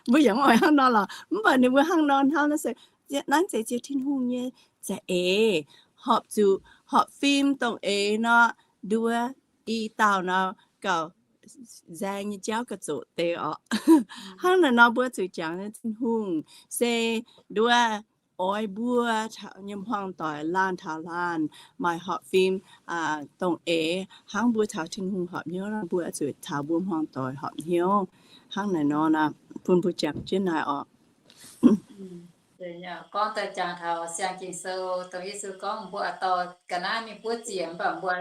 mbuo yaac mv oix hnangv nor lorqc. Mv baac ninh mbuo hnangv nor hnamv naaiv se, naaiv zeiz Ziouv Tin-Hungh nyei za'eix, horpc zuqc horpc fim dongh eix nor, nduov i dauh nor gauh nzaeng nyei jauv gauh zoqc deix oc. Hnangv naaic nor mbuo zuqc jangx Tin-Hungh se nduov oix mbuo nyei hmuangv-doic laanh taux laanh maaih horpc fim dongh eix hnangv mbuo caux Tin-Hungh horpc hnyouv nor, mbuo zuqc caux mbuo hmuangv-doic horpc hnyouv. Hnangv naaic nor, bun mbuo jangx jienv naaiv oc. Gorngv daaih jangx taux siang Ging-Sou dongh Yesu gorngv mbuo oix dorh ga'naaiv mingh buov ziec, mv baac mbuo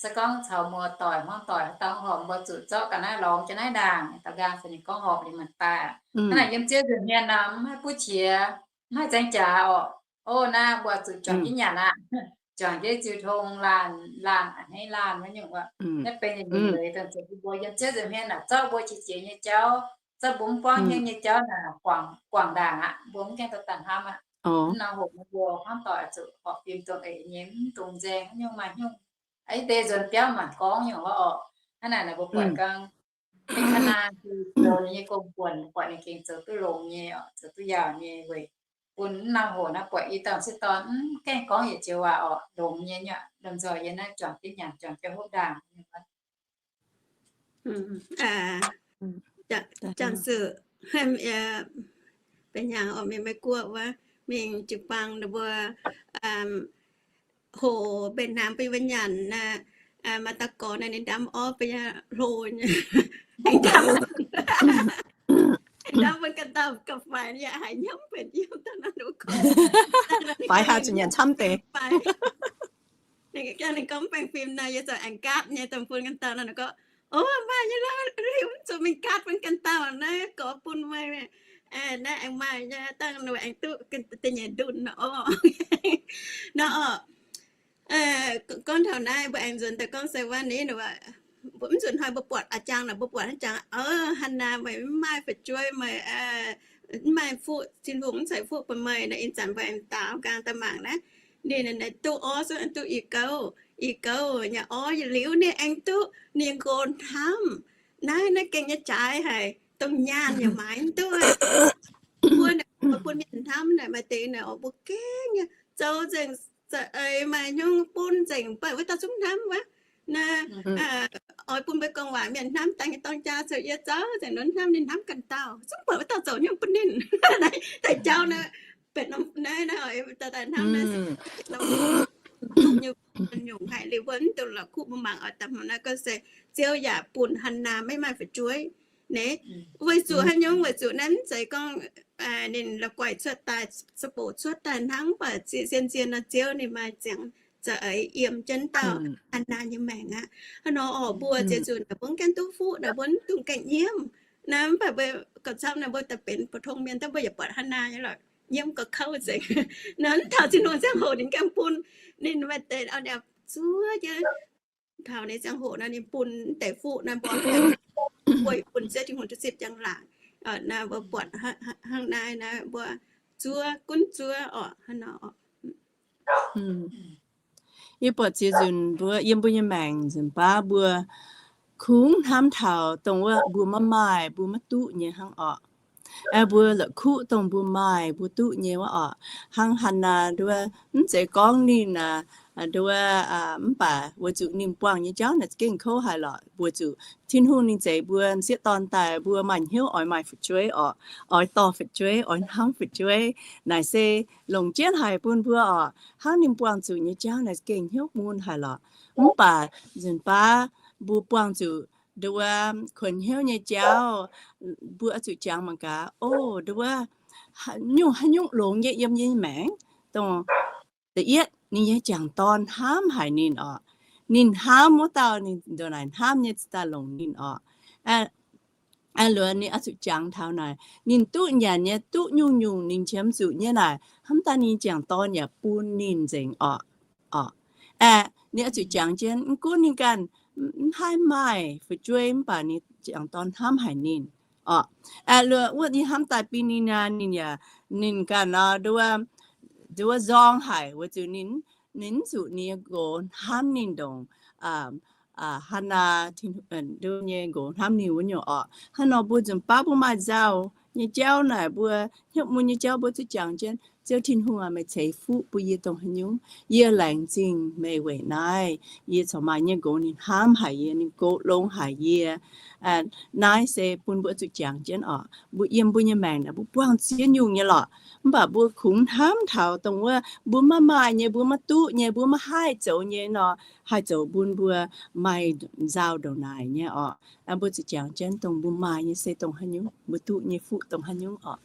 se gorngv caux muoz-doic hmuangv-doic haaix dauh horpc, mbuo zuqc zorqv ga'naaiv lorngx jienv naaiv ndaangc. Dauh nqaang se ninh gorngv horpc liuz maanc daaih. Hnangv naaic yiem Ziouv nza'hmien nor mv haih buov qiex, mv haih nzaeng jaax oc. O, naaiv mbuo zuqc juangc jienv nyanc aqv. Juangc jienv ziux tong laanh, laanh a'hneiv laanh wuov nyungc wuov. Naaiv benx nyungc leiz dongh zeiz mbuo yiem Ziouv nza'hmien naaic zorqv mbuo qiex jiez nyei jauv, zorqv mbuo mv buangv hnyouv nyei jauv naaic guangc ndaangc aqv. Mbuo mv gaengh dorh daaih hnamv aqv. Mv nor hoc mbuo hmuangv doic zuqc horpc fim dongh eix nyei, mv dungx nzaeng haaix nyungc maaih nyungc. Aa, ih deix nzuonx biauv mangc gorngv nyungc wuov orqc. Hnangv naaic naaic mbuo buatc ganh Elkanah zoux ninh nyei gong-buonc, buatc ninh gengh zoux duqv longx nyei orqc, zoux duqv yaauc nyei weic bun mv nor hoc naaiv buatc i dauh sieqv dorn mv gaengh gorngv yietc joux waac orqc, longx nyei nyuoqc, lomh nzoih yie naaiv juangc jienv nyanc, juangc jienv hopv ndaangc. Janx-zuqc, benx hnyangx oc, mienh Meiv-Guoqv wuov, mingh jiu-baang ninh mbuo hoc mbenc hnaangx bun yie mbuo nyanc naaic, maaih dauh gorx naaic ninh ndamv orv bun yie hlo nyei. mbuo ganh dauh gapv faix yaac haiz hnyouv benx yiem daaih nor, ninh gorngv faix haaix zuqc nyanc camv deix. Ninh gorngv mv baengh fim nor, yie zoux aengx gaatv nyei dongh bun ganh dauh nor, ninh gorngv, o, maaih nyei lorqc, liuz mv zuqc mingh gaatv bun ganh dauh naaiv, gorx bun meih, naaiv aengx maaih nyei, dangh ninh aengx duqv da'nyeic ndunh nor, o. Nor, gorngv taux naaiv mbuo aengx nzuonx daaih gorngv se wuov ni, mv nzunc hnoi mbuo buatc a'jang naaic, mbuo buatc hnangv jangx, o, Hannah meih mv maaih fu'jueiv, meih mv maaih fuqv, Tin-Hungh mv ceix fuqv bun meih nor, ih zanc mbuo aengx daaux nqaang daaih mangc naaiv. Ninh duqv orv, duqv i gouv, i gouv nyei orv, liuz ninh aengx duqv ninh nqox hnamv. Naaiv, naaiv gengh nyei jaaix haic, dongh nyaanh yaac maaiz mv duqv. Mbuo naaic bun mienh hnamv naaic maaih deix naaic oc, mbuo gengh nyei zoux nzengc, za'eix maaih nyungc bun nzengc, mv baac wuov dauh zungv hnamv wuov. Naaiv, oix bun mbuo gorngv waac mienh hnamv daaih nyei dorng jaa, zoux yie zoux nzengc nor hnamv, ninh hnamv ganh dauh, zungv buatc wuov dauh zoux nyungc bun ninh. Daaih jauv naaiv, benx norm naaiv, naaiv oix daaih hnamv naaiv, duqv nyungc haic liuz mbuo mv dungx la'kuqv. Mbuo mangc oix daaih hmz naaiv ga'sie, Ziouv yaac bun Hannah maiv maaih fu'jueiv. Naaiv weic zuqc haaix nyungc? Weic zuqc naaiv mv zeiz gorngv ninh la'guaih cuotv daaih, za'bouc cuotv daaih hnangv, mv baac zien zien nor Ziouv ninh maaih ziangx za'eix yiem jienv dauh Hannah nyei maengc aqv. Hnangv nor oc, mbuo ziex nzunc naaic mbuo mv gaengh duqv fuqv naaic, mbuo mv dungx gaengh nyiemv. Naaiv mv baac mbuo gauh camv naaic mbuo daaih benx pou-tong mienh, daaih mbuo yaac buatc Hannah nyei lorqc, nyiemv gauh kouv nzengc. Naaiv mv taux Tin-Hungh ziangh hoc ninh gaengh bun ninh maaih deix, o, zuov jienv taux ninh ziangh hoc nor ninh bun deix fuqv naaiv mbuo weic bun Ziouv Tin-Hungh duqv zipv njang-laangc. Naaiv mbuo buatc hnangv naaiv, naaiv mbuo zuov gunv zuov oc, hnangv nor. Yie buatc ziex nzunc mbuo yiem mbuo nyei maengc nzunc baav mbuo kungx hnamv taux dongh wuov mbuo maiv maaih, mbuo maiv duqv nyei hnangv oc. Mbuo la'kuqv dongh mbuo maaih, mbuo duqv nyei wuov oc. Hnangv Hannah nduov, mv zeiz gorngv ninh aa, nduov, mv baac weic zuqc ninh buangh nyei jauv naaic gengh kouv haic lorqc, weic zuqc Tin-Hungh ninh zeix mbuo m'sieqv dorn daaih, mbuo maaih hnyouv oix maaih fu'jueiv oc, oix dorh fu'jueiv, oix hnamv fu'jueiv. Naaic se longc jienv haic bun mbuo oc. Hnangv ninh buangh zuqc nyei jauv naaic gengh hnyouv mun haic lorqc. Mv baac nzunc baav mbuo buangh zuqc nduov kuonx hnyouv nyei jauv, mbuo oix zuqc jangx mangc gaax, o, nduov, nyungc haaix nyungc longx nyei yiem yie nyei maengc, dongh da'yietv ninh nyei jangc dorn hnamv haic ninh oc. Ninh hnamv wuov dauh, ninh ndongc naaic hnamv nyei cingx daaih longc ninh oc. Luoqc ninh oix zuqc jangx taux naaic, ninh duqv nyanc nyei, duqv nyungc-nyungc ninh qiemx zuqc nyei naaic, hnamv daaih ninh jangc dorn yaac bun ninh nzengc oc. Oc, ninh oix zuqc jangx jienv, mv gunv ninh ganh mv haih maaih fu'jueiv, mv baac ninh jangc dorn hnamv haic ninh oc. Luoqc wuov ninh hnamv daaih bun ninh aqv, ninh yaac, ninh ganh nor nduov, nduov nzorng haic weic zuqc ninh, ninh mv zuqc ninh nyei nqox hnamv ninh ndongc Hannah, nduov nyei nqox hnamv ninh wuov nyungc oc. Hnangv nor mbuo nzunc baav mbuo maaih nzauh nyei jauv naaic, mbuo hnyouv mun nyei jauv mbuo zuqc jangx jienv, Ziouv Tin-Hungh aac, meih ceix fuqv bun yie dongh haaix nyungc. Yie laengz zingh meih weic naaiv. Yie corc maaih nyei nqox ninh hnamv haic yie, ninh goux longx haic yie. Naaiv se bun mbuo zuqc jangx jienv oc. Mbuo yiem mbuo nyei maengc naaic mbuo buangh ziex nyungc nyei lorqc. Mv baac mbuo kungx hnamv taux dongh wuov mbuo maiv maaih nyei, mbuo maiv duqv nyei, mbuo maiv haih zoux nyei nor, haih zoux bun mbuo maaih nzauh ndongc naaic nyei oc. Mbuo zuqc jangx jienv dongh mbuo maaih nyei se dongh haaix nyungc, mbuo duqv nyei fuqv dongh haaix nyungc oc.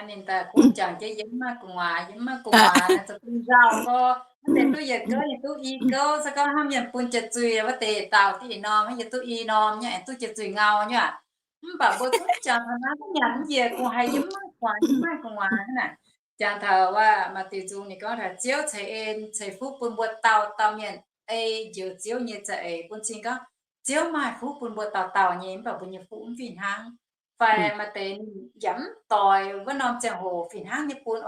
Ninh daaih kuv jangx jienv yie mv maaih gu'nguaaz, yie mv maaih gu'nguaaz, zoux bun nzauh gorx. Mv deix duqv yietc gouv, yie duqv i gouv, se gorngv hnangv mienh bun jiez zuiz, wuov deix daauh diqv norm, yie duqv i norm nyei, duqv jiez zuiz ngau nyei aqv. Mv baac mbuo zungv jangx taux naaiv, mv nyanc mv njiec, kungx haiz yie mv maaih gu'nguaaz, yie mv maaih gu'nguaaz hnangv naaic. Jangx taux wuov maaih diuh nzung ninh gorngv taux Ziouv ceix en ceix fuqv bun mbuo dauh dauh mienh ei njoux Ziouv nyei za'eix bun cing gorngv Ziouv maaih fuqv bun mbuo dauh dauh nyei, mv baac mbuo nyei fuqv mv fih hnangv. Fai maaih deix ninh yaac mv doix wuov norm ziangh hoc fih hnangv nyei bun,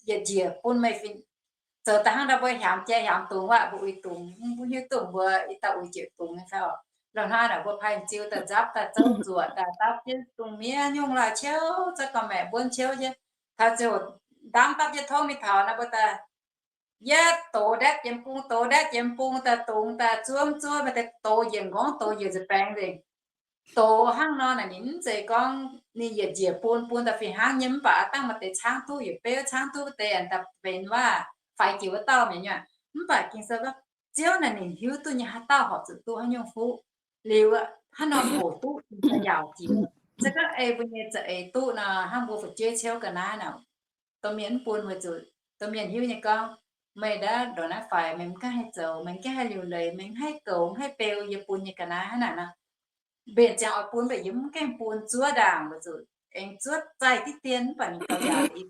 yietc njiec bun meih fih zoux daaih hnangv ndau mbuo hiamx jai hiamx dungz wuov, mbuo uix dungz, mbuo hiuv duqv mbuo ih dauh uix jiex dungz nyei fai oc. Loz-hnoi naaic mbuo pai ziu daaih nzapv daaih zouv zuoqc daaih dapv jienv dungz miev nyungc laaih ciouv, za'gengh maeqc mbuonv ciouv jienv. Taux ziouc ndamv dapv jienv tongv mingh taux naaiv mbuo daaih yietv dox ndaetv jiex bung, dox ndaetv jiex bung daaih dungz daaih zuov zuov, maaih deix dox njiec nqorngv, dox njiec nza'baengx nzengc. Dox hnangv nor naaic ninh mv zeiz gorngv ninh yietc njiec bun, bun daaih fih hnangv nyei, mv baac aav dangh maaih deix caangv duqv yietc beuv, caangv duqv deix daaih benx wuov faix jiex wuov dauh mi'aqv. Mv baac Ging-Sou gorngv Ziouv naaic ninh hiuv duqv nyei haaix dauh horpc zuqc duqv haaix nyungc fuqv. Liuz hnangv nor hoqc duqv ninh daaih yaauc jiex. Se gorngv ei mbuo nyei za'eix duqv nor, hnangv mbuo fu'jueiv ciouv ga'naaiv naaic, domh mienh mv bun weic zuqc domh mienh hiuv nyei gorngv, meih ndaav ndongc naaiv faix, meih mv gaengh haih zoux, meih mv gaengh haih liuc leiz, meih mv haih goux, mv haih beu yie bun nyei ga'naaiv hnangv naaic nor. Mbenc ziangx oix bun mv baac yie mv gaengh bun, zuov ndaangc weic zuqc aengx zuov zaih diqv dien mv baac ninh gauh yaac i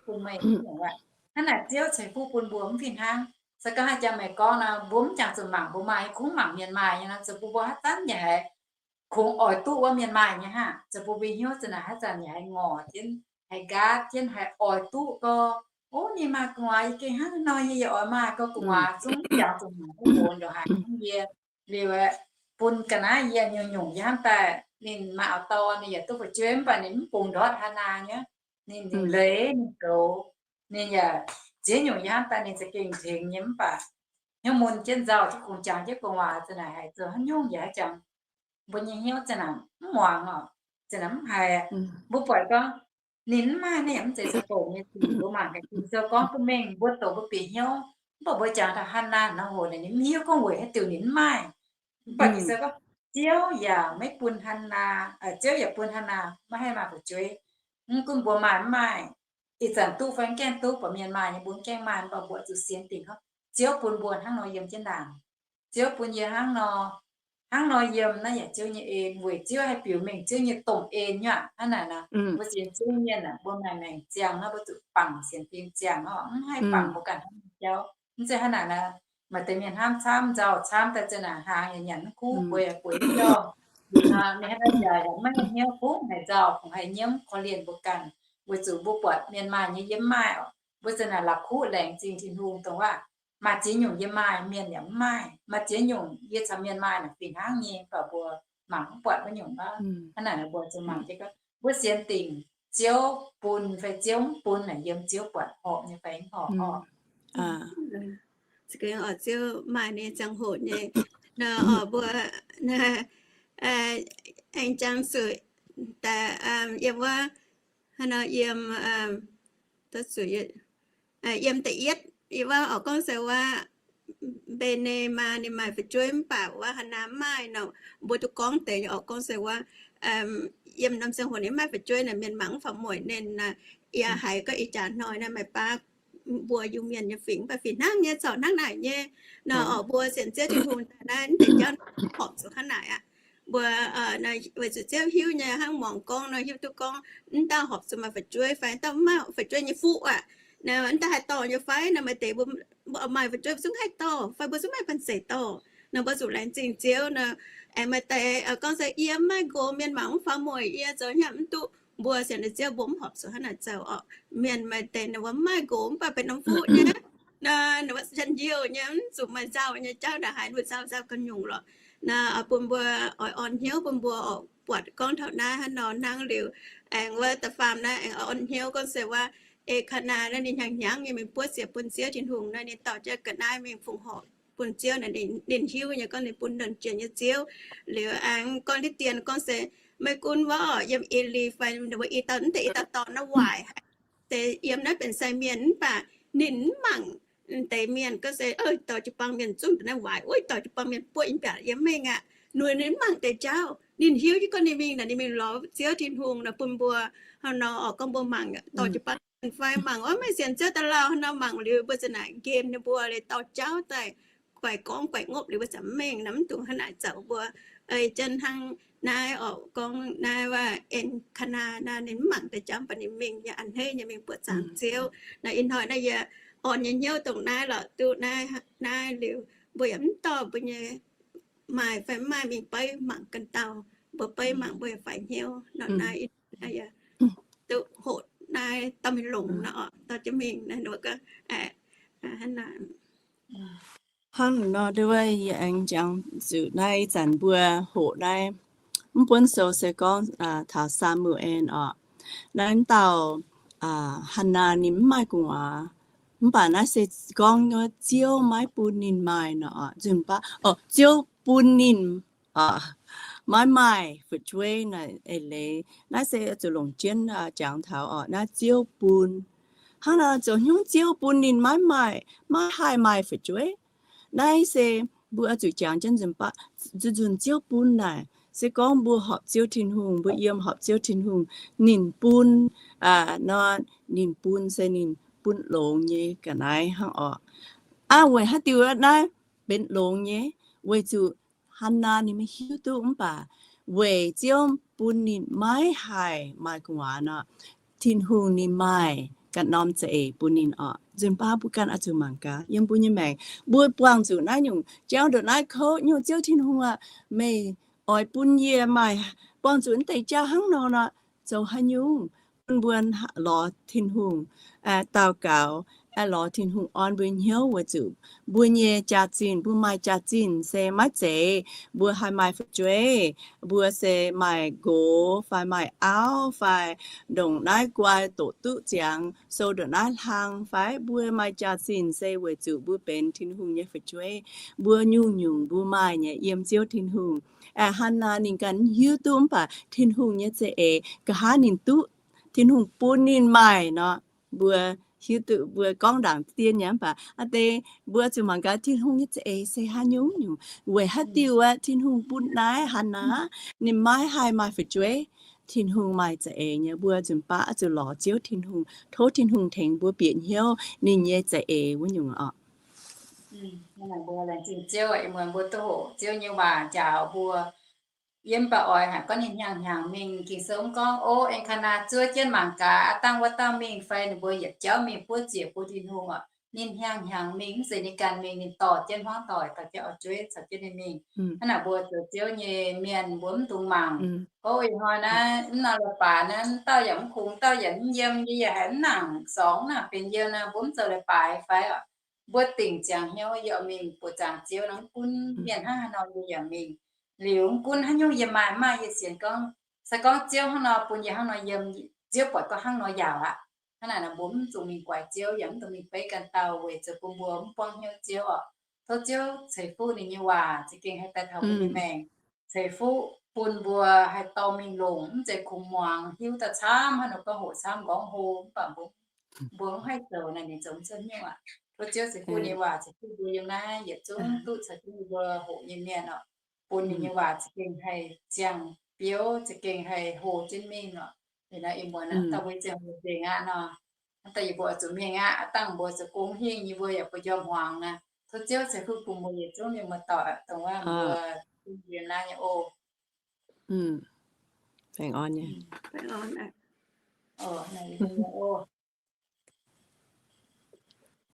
bun meih hnangv naaic. Hnangv naaic Ziouv ceix fuqv bun mbuo mv fih hnangv. Se gorngv haaix jangx meih gorngv nor, mbuo mv jangx zuqc mangc mbuo maaih, kungx mangc mienh maaih nyei nor, zoux bun mbuo haaix zanc yaac haiz kungx oix duqv wuov mienh maaih nyei haah, zoux bun mbuo hnyouv za'naaic haaix zanc yaac haiz ngorc jienv, haiz nqaatv jienv, haiz oix duqv gau. O, ninh maaih gu'nguaaz yie gengh hnangv nor, yie yaac oix maaih gau gu'nguaaz. Zungv jangx zuqc mangc duqv nqox ndongc haaix hnangv yie. Liuz aeqv, bun ga'naaiv yie nyungc-nyungc yie hnamv daaih ninh maaih auv-dorn, ninh yaac duqv fu'jueiv mv baac ninh mv bungx ndortv Hannaa nyei. Ninh liuc leiz, ninh goux, ninh yaac ziex nyungc yie hnamv daaih ninh za'gengh tengx nyei mv baac hnyouv mun jienv nzauh jienv kungx jangx jienv gu'nguaaz za'naaic haiz zoux haaix nyungc yaac haaix jangx mbuo nyei hnyouv za'naaic mv muangx oc, za'naaic mv haiz. Mbuo buatc gorngv ninh mv maaih, ninh yaac mv zeiz zoux doqc nyei sic. Mbuo mangc gaax Ging-Sou gorngv duqv mengh, mbuo doqc mbuo bieqc hnyouv. Mv baac mbuo jangx taux Hannaa nor, hoc naaic ninh mv hiuv gorngv weic haaix diuc ninh mv maaih. Mv baac Ging-Sou gorngv Ziouv yaac maiv bun Hannaa, Ziouv yaac bun Hannaa maiv haih maaih fu'jueiv. Mv gunv mbuo maaih mv maaih, ih zanc duqv fai mv gaengh duqv, buatc mienh maaih nyei mbuo mv gaengh maaih, mv baac mbuo zuqc sienx dingc gorngv Ziouv bun mbuo hnangv nor yiem jienv ndaangc. Ziouv bun yie hnangv nor, hnangv nor yiem naaiv yaac Ziouv nyei en, weic Ziouv haih biux mengh Ziouv nyei domh en nyei aqv. Hnangv naaic nor, mbuo sienx Ziouv mienh aah, mbuo maaih maengc ziangh nor, mbuo zuqc bangc sienx fim ziangh nor, mv haih bangc mbuo ganh hnangv Ziouv. Mv zeiz hnangv naaic nor, maaih deix mienh hnamv camv nzauh camv daaih za'naaic hnaangx yaac nyanc mv kuv, bueix yaac bueix mv njormh. Liuz nor ninh hnangv naaiv njaaux yaac maiv hnyouv, kungx haiz nzauh, kungx haiz nyiemv, korv-lienh mbuo ganh, weic zuqc mbuo buatc mienh maaih nyei yiem mv maaih oc. Mbuo za'naaic la'kuqv laengz zingh Tin-Hungh dongh waac maaih ziex nyungc yie maaih, mienh yaac mv maaih. Maaih ziex nyungc yie caux mienh maaih naaic fih hnangv nyei, mv baac mbuo mangc mv buatc wuov nyungc. Hnangv naaic mbuo zuqc mangc jienv gorngv mbuo sienx dingc Ziouv bun fai Ziouv mv bun naaic, yiem Ziouv buatc horpc nyei fai mv horpc oc. Ziouv maaih ninh ziangh hoc nyei. Nor oc mbuo aengx jangx zuqc daaih yiem wuov, hnangv nor yiem, yiem da'yietv yie wuov oc, gorngv se wuov Mbe^ne maa ninh maaih fu'jueiv mv baac wuov Hannaa mv maaih nor, mbuo duqv gorngv deix nyei oc, gorngv se wuov yiem norm ziangh hoc ninh mv maaih fu'jueiv naaic, mienh mangc mv faaux mueic ninh. Yie haiz gorngv ih jaax hnoi naaiv maaih baav mbuo Iu-Mienh nyei fingx mv baac fih hnangv nyei, corc hnangv naaic nyei. Nor oc mbuo sienx Ziouv Tin-Hungh daaih naaiv mv deix jauv horpc zuqc hnangv naaic aqv. Mbuo weic zuqc Ziouv hiuv nyei, hnangv muangx gorngv nor hiuv duqv gorngv mv dauh horpc zuqc maaih fu'jueiv fai dauh mv maaih fu'jueiv nyei fuqv aqv. Mv dauh haih dorh nyei fai nor, maaih deix mbuo maaih fu'jueiv mbuo zungv haih dorh fai mbuo zungv maaih banh zeic dorh. Nor mbuo zuqc laengz zingh Ziouv nor. Aengx maaih deix gorngv se yie mv maaih nqox, mienh mangc mv faaux mueic, yie zoux hnyangx mv duqv. Mbuo sienx Ziouv mbuo mv horpc zuqc hnangv naaic zoux oc. Mienh maaih deix ninh mbuo mv maaih nqox mv baac benx norm fuqv nyei, ninh mbuo njien-youh nyei, mv zuqc maaih nzauh nyei jauv, naaic haiz ninh mbuo nzauh nzauh ganh nyungc lorqc. Naaiv bun mbuo oix orn hnyouv, bun mbuo oix buatc gorngv taux naaiv hnangv nor hnangv liuz, aengx wuov da'faam naaiv aengx orn hnyouv gorngv se wuov Ekaanaa naaiv ninh hnyangx-hnyangx nyei mingh buov ziec bun Ziouv Tin-Hungh naaiv, ninh dorh jienv ga'naaiv mingh fongc horc bun Ziouv naaic, ninh hiuv nyei gorngv ninh bun nernh jiex nyei Ziouv. Liuz aengx gorngv diqv dien gorngv se maiv gunv wuov yiem E^li fai ninh mbuo i dauh, mv deix i dauh dorn naaiv waaic haic, deix yiem naaiv benx sai mienh mv baac ninh mv mangc deix mienh gorngv se dorh jiu-baang mienh zungv daaih naaiv waaic, wuov dorh jiu-baang mienh buoqv yiem biatc yiem mengh aqv. Ninh mv mangc deix jauv, ninh hiuv jienv gorngv ninh mingh naaic, ninh mingh lorz Ziouv Tin-Hungh naaic bun mbuo hnangv nor oc, gorngv mbuo mangc dorh jiu-baang mienh fai mangc oix maaih sienx Ziouv daaih lauh hnangv nor, mangc liuz mbuo za'naaic nqemh ninh mbuo liuz dorh jauv daaih guaix gorngv guaix ngopv liuz mbuo ziouc mv mengh nor, mv dungx hnangv naaic zoux. Mbuo ei jienv hnangv naaiv oc, gorngv naaiv wuov Ekaanaa naaiv ninh mv mangc deix jauv mv baac ninh mingh yaac a'hneiv nyei mingh buoqc zaangc Ziouv. Naaiv ih hnoi naaiv yie orn nyei hnyouv dongh naaiv lorqc, duqv naaiv, naaiv liuz mbuo yaac mv dorh mbuo nyei maaih fai mv maaih mingh beiv mangc ganh dauh, mbuo beiv mangc mbuo yaac faix hnyouv nor. Naaiv ih hnoi naaiv yie duqv hoqc naaiv dorh mingh longc nor, dorh jienv mingh naaiv, hnangv nor nduov yie aengx jangx zuqc naaiv ih zanc mbuo hoqc naaiv mv buonv sou se gorngv taux Saa^mu^en oc. Naaiv dauh Hannaa ninh mv maaih gu'nguaaz, mv baac naaiv se gorngv wuov Ziouv maiv bun ninh maaih nor oc. Nzunc baav, Ziouv bun ninh maiv maaih fu'jueiv naaic eix leiz. Naaiv se zuqc longc jienv jangx taux oc, naaiv Ziouv bun. Hnangv nor zoux hnyouv Ziouv bun ninh maiv maaih, maiv haih maaih fu'jueiv. Naaiv se mbuo zuqc jangx jienv nzunc baav, nzunc Ziouv bun naaic Se gorngv mbuo horpc Ziouv Tin-Hungh, mbuo yiem horpc Ziouv Tin-Hungh, ninh bun, nor, ninh bun se ninh bun longx nyei ga'naaiv hnangv orqc. Aa, weic haaix diuc naaiv benx longx nyei? Weic zuqc Hannaa ninh maiv hiuv duqv mv baac weic Ziouv bun ninh maiv haih maaih gu'nguaaz nor, Tin-Hungh ninh maaih ganh norm za'eix bun ninh orqc. Nzunc baav mbuo ganh oix zuqc mangc gaax yiem mbuo nyei maengc, mbuo buangh zuqc naaiv nyungc jauv ndongc naaiv kouv nyungc, Ziouv Tin-Hungh aah, meih oix bun yie maaih, buangh zuqc naaiv deix jauv hnangv nor nor, zoux haaix nyungc? Bun mbuo lorz Tin-Hungh, daux gaux, lorz Tin-Hungh orn mbuo hnyouv weic zuqc mbuo nyei jaax-zinh, mbuo maaih jaax-zinh se maiv zeiz mbuo haih maaih fu'jueiv. Mbuo se maaih nqox fai maaih auv fai ndongc naaiv guai doqc duqv ziangx sou ndongc naaiv hlang fai mbuo maaih jaax-zinh se weic zuqc mbuo benx Tin-Hungh nyei fu'jueiv. Mbuo nyungc-nyungc mbuo maaih nyei yiem Ziouv Tin-Hungh. Hannaa ninh ganh hiuv duqv mv baac Tin-Hungh nyei za'eix, nqa'haav ninh duqv Tin-Hungh bun ninh maaih nor, mbuo hiuv duqv, mbuo gorngv ndaangc dien nyei mv baac aa deix mbuo zuqc mangc gaax Tin-Hungh nyei za'eix se haaix nyungc-nyungc. Weic haaix diuc aeqv, Tin-Hungh bun naaiv Hannaa ninh maiv haih maaih fu'jueiv? Tin-Hungh maaih za'eix nyei. Mbuo nzunc baav oix zuqc lorz Ziouv Tin-Hungh, tov Tin-Hungh tengx mbuo bieqc hnyouv ninh nyei za'eix wuov nyungc orqc. Mbuo laengz zingh Ziouv, ih muonz mbuo duqv hoqc Ziouv nyei waac njaaux mbuo. Yie mv baac oix haiz gorngv ninh hnyangx-hnyangx mingh. Ging-Sou mv gorngv, o, En^kaa^naa zuov jienv mangc gaax, aa dangh wuov dauh mingh fai ninh mbuo yietc jauv mingh buov ziec bun Tin-Hungh orqc. Ninh hnyangx-hnyangx mingh, mv zeiz ninh ganh mingh, ninh dorh jienv hmuangv doic, dorh jienv orv-jueiv caux jienv ninh mingh. Hnangv naaic mbuo zoux Ziouv nyei mienh mbuo mv dungx mangc, o, ih hnoi naaiv mv nor leiz-baaix naaiv, mv dauh yaac mv kungx, dauh yaac mv yiem, yie yaac haiz mv nangc sorngx, mv nangc benx yiem naaiv, mbuo mv zoux leiz-baaix fai orqc. Mbuo dingc ziangx hnyouv yie oix mingh buoqc zaangc Ziouv nor, mv gunv mienh hnangv haaix nor yie yaac mingh. Liuz mv gunv haaix nyungc yie maaih mv maaih, yie sienx gorngv, se gorngv Ziouv hnangv nor bun yie hnangv nor yiem, Ziouv buatc gorngv hnangv nor yaauc aqv. Hnangv naaic nor mbuo mv dungx mingh guaix Ziouv, yaac mv dungx mingh beiv ganh dauh weic zoux bun mbuo mv buangv hnyouv Ziouv orqc. Tov Ziouv ceix fuqv ninh nyei waac za'gengh haih daaih taux mbuo nyei maengc, ceix fuqv bun mbuo haih dorh mingh longc, mv zeiz kungx muangx hiuv daaih camv hnangv nor gorngv hoqc camv nqorngv hlo, mv baac mbuo, mbuo mv haih zoux naaic, ninh zoux mv cuotv nyungc aqv. Tov Ziouv ceix fuqv ninh nyei waac ceix fuqv mbuo yiem naaiv yietc zungv duqv caux jienv mbuo hoqc nyei mienh orqc, bun ninh nyei waac za'gengh haih ziangh biouv, za'gengh haih hlo jienv mingh orqc. Liuz naaiv ih muonz aqv, dauh mbuo ziangh hoc nzengc aqv nor, hnangv daaih yie mbuo oix zuqc mingh aqv. Aa dangh mbuo zoux gong hingh nyei, mbuo yaac mbuo njormh hmuangx naaiv. Tov Ziouv ceix fuqv bun mbuo yietc zungv mienh muoz-doic, dongh wuov mbuo yiem naaiv nyei oc. Baengh orn nyei.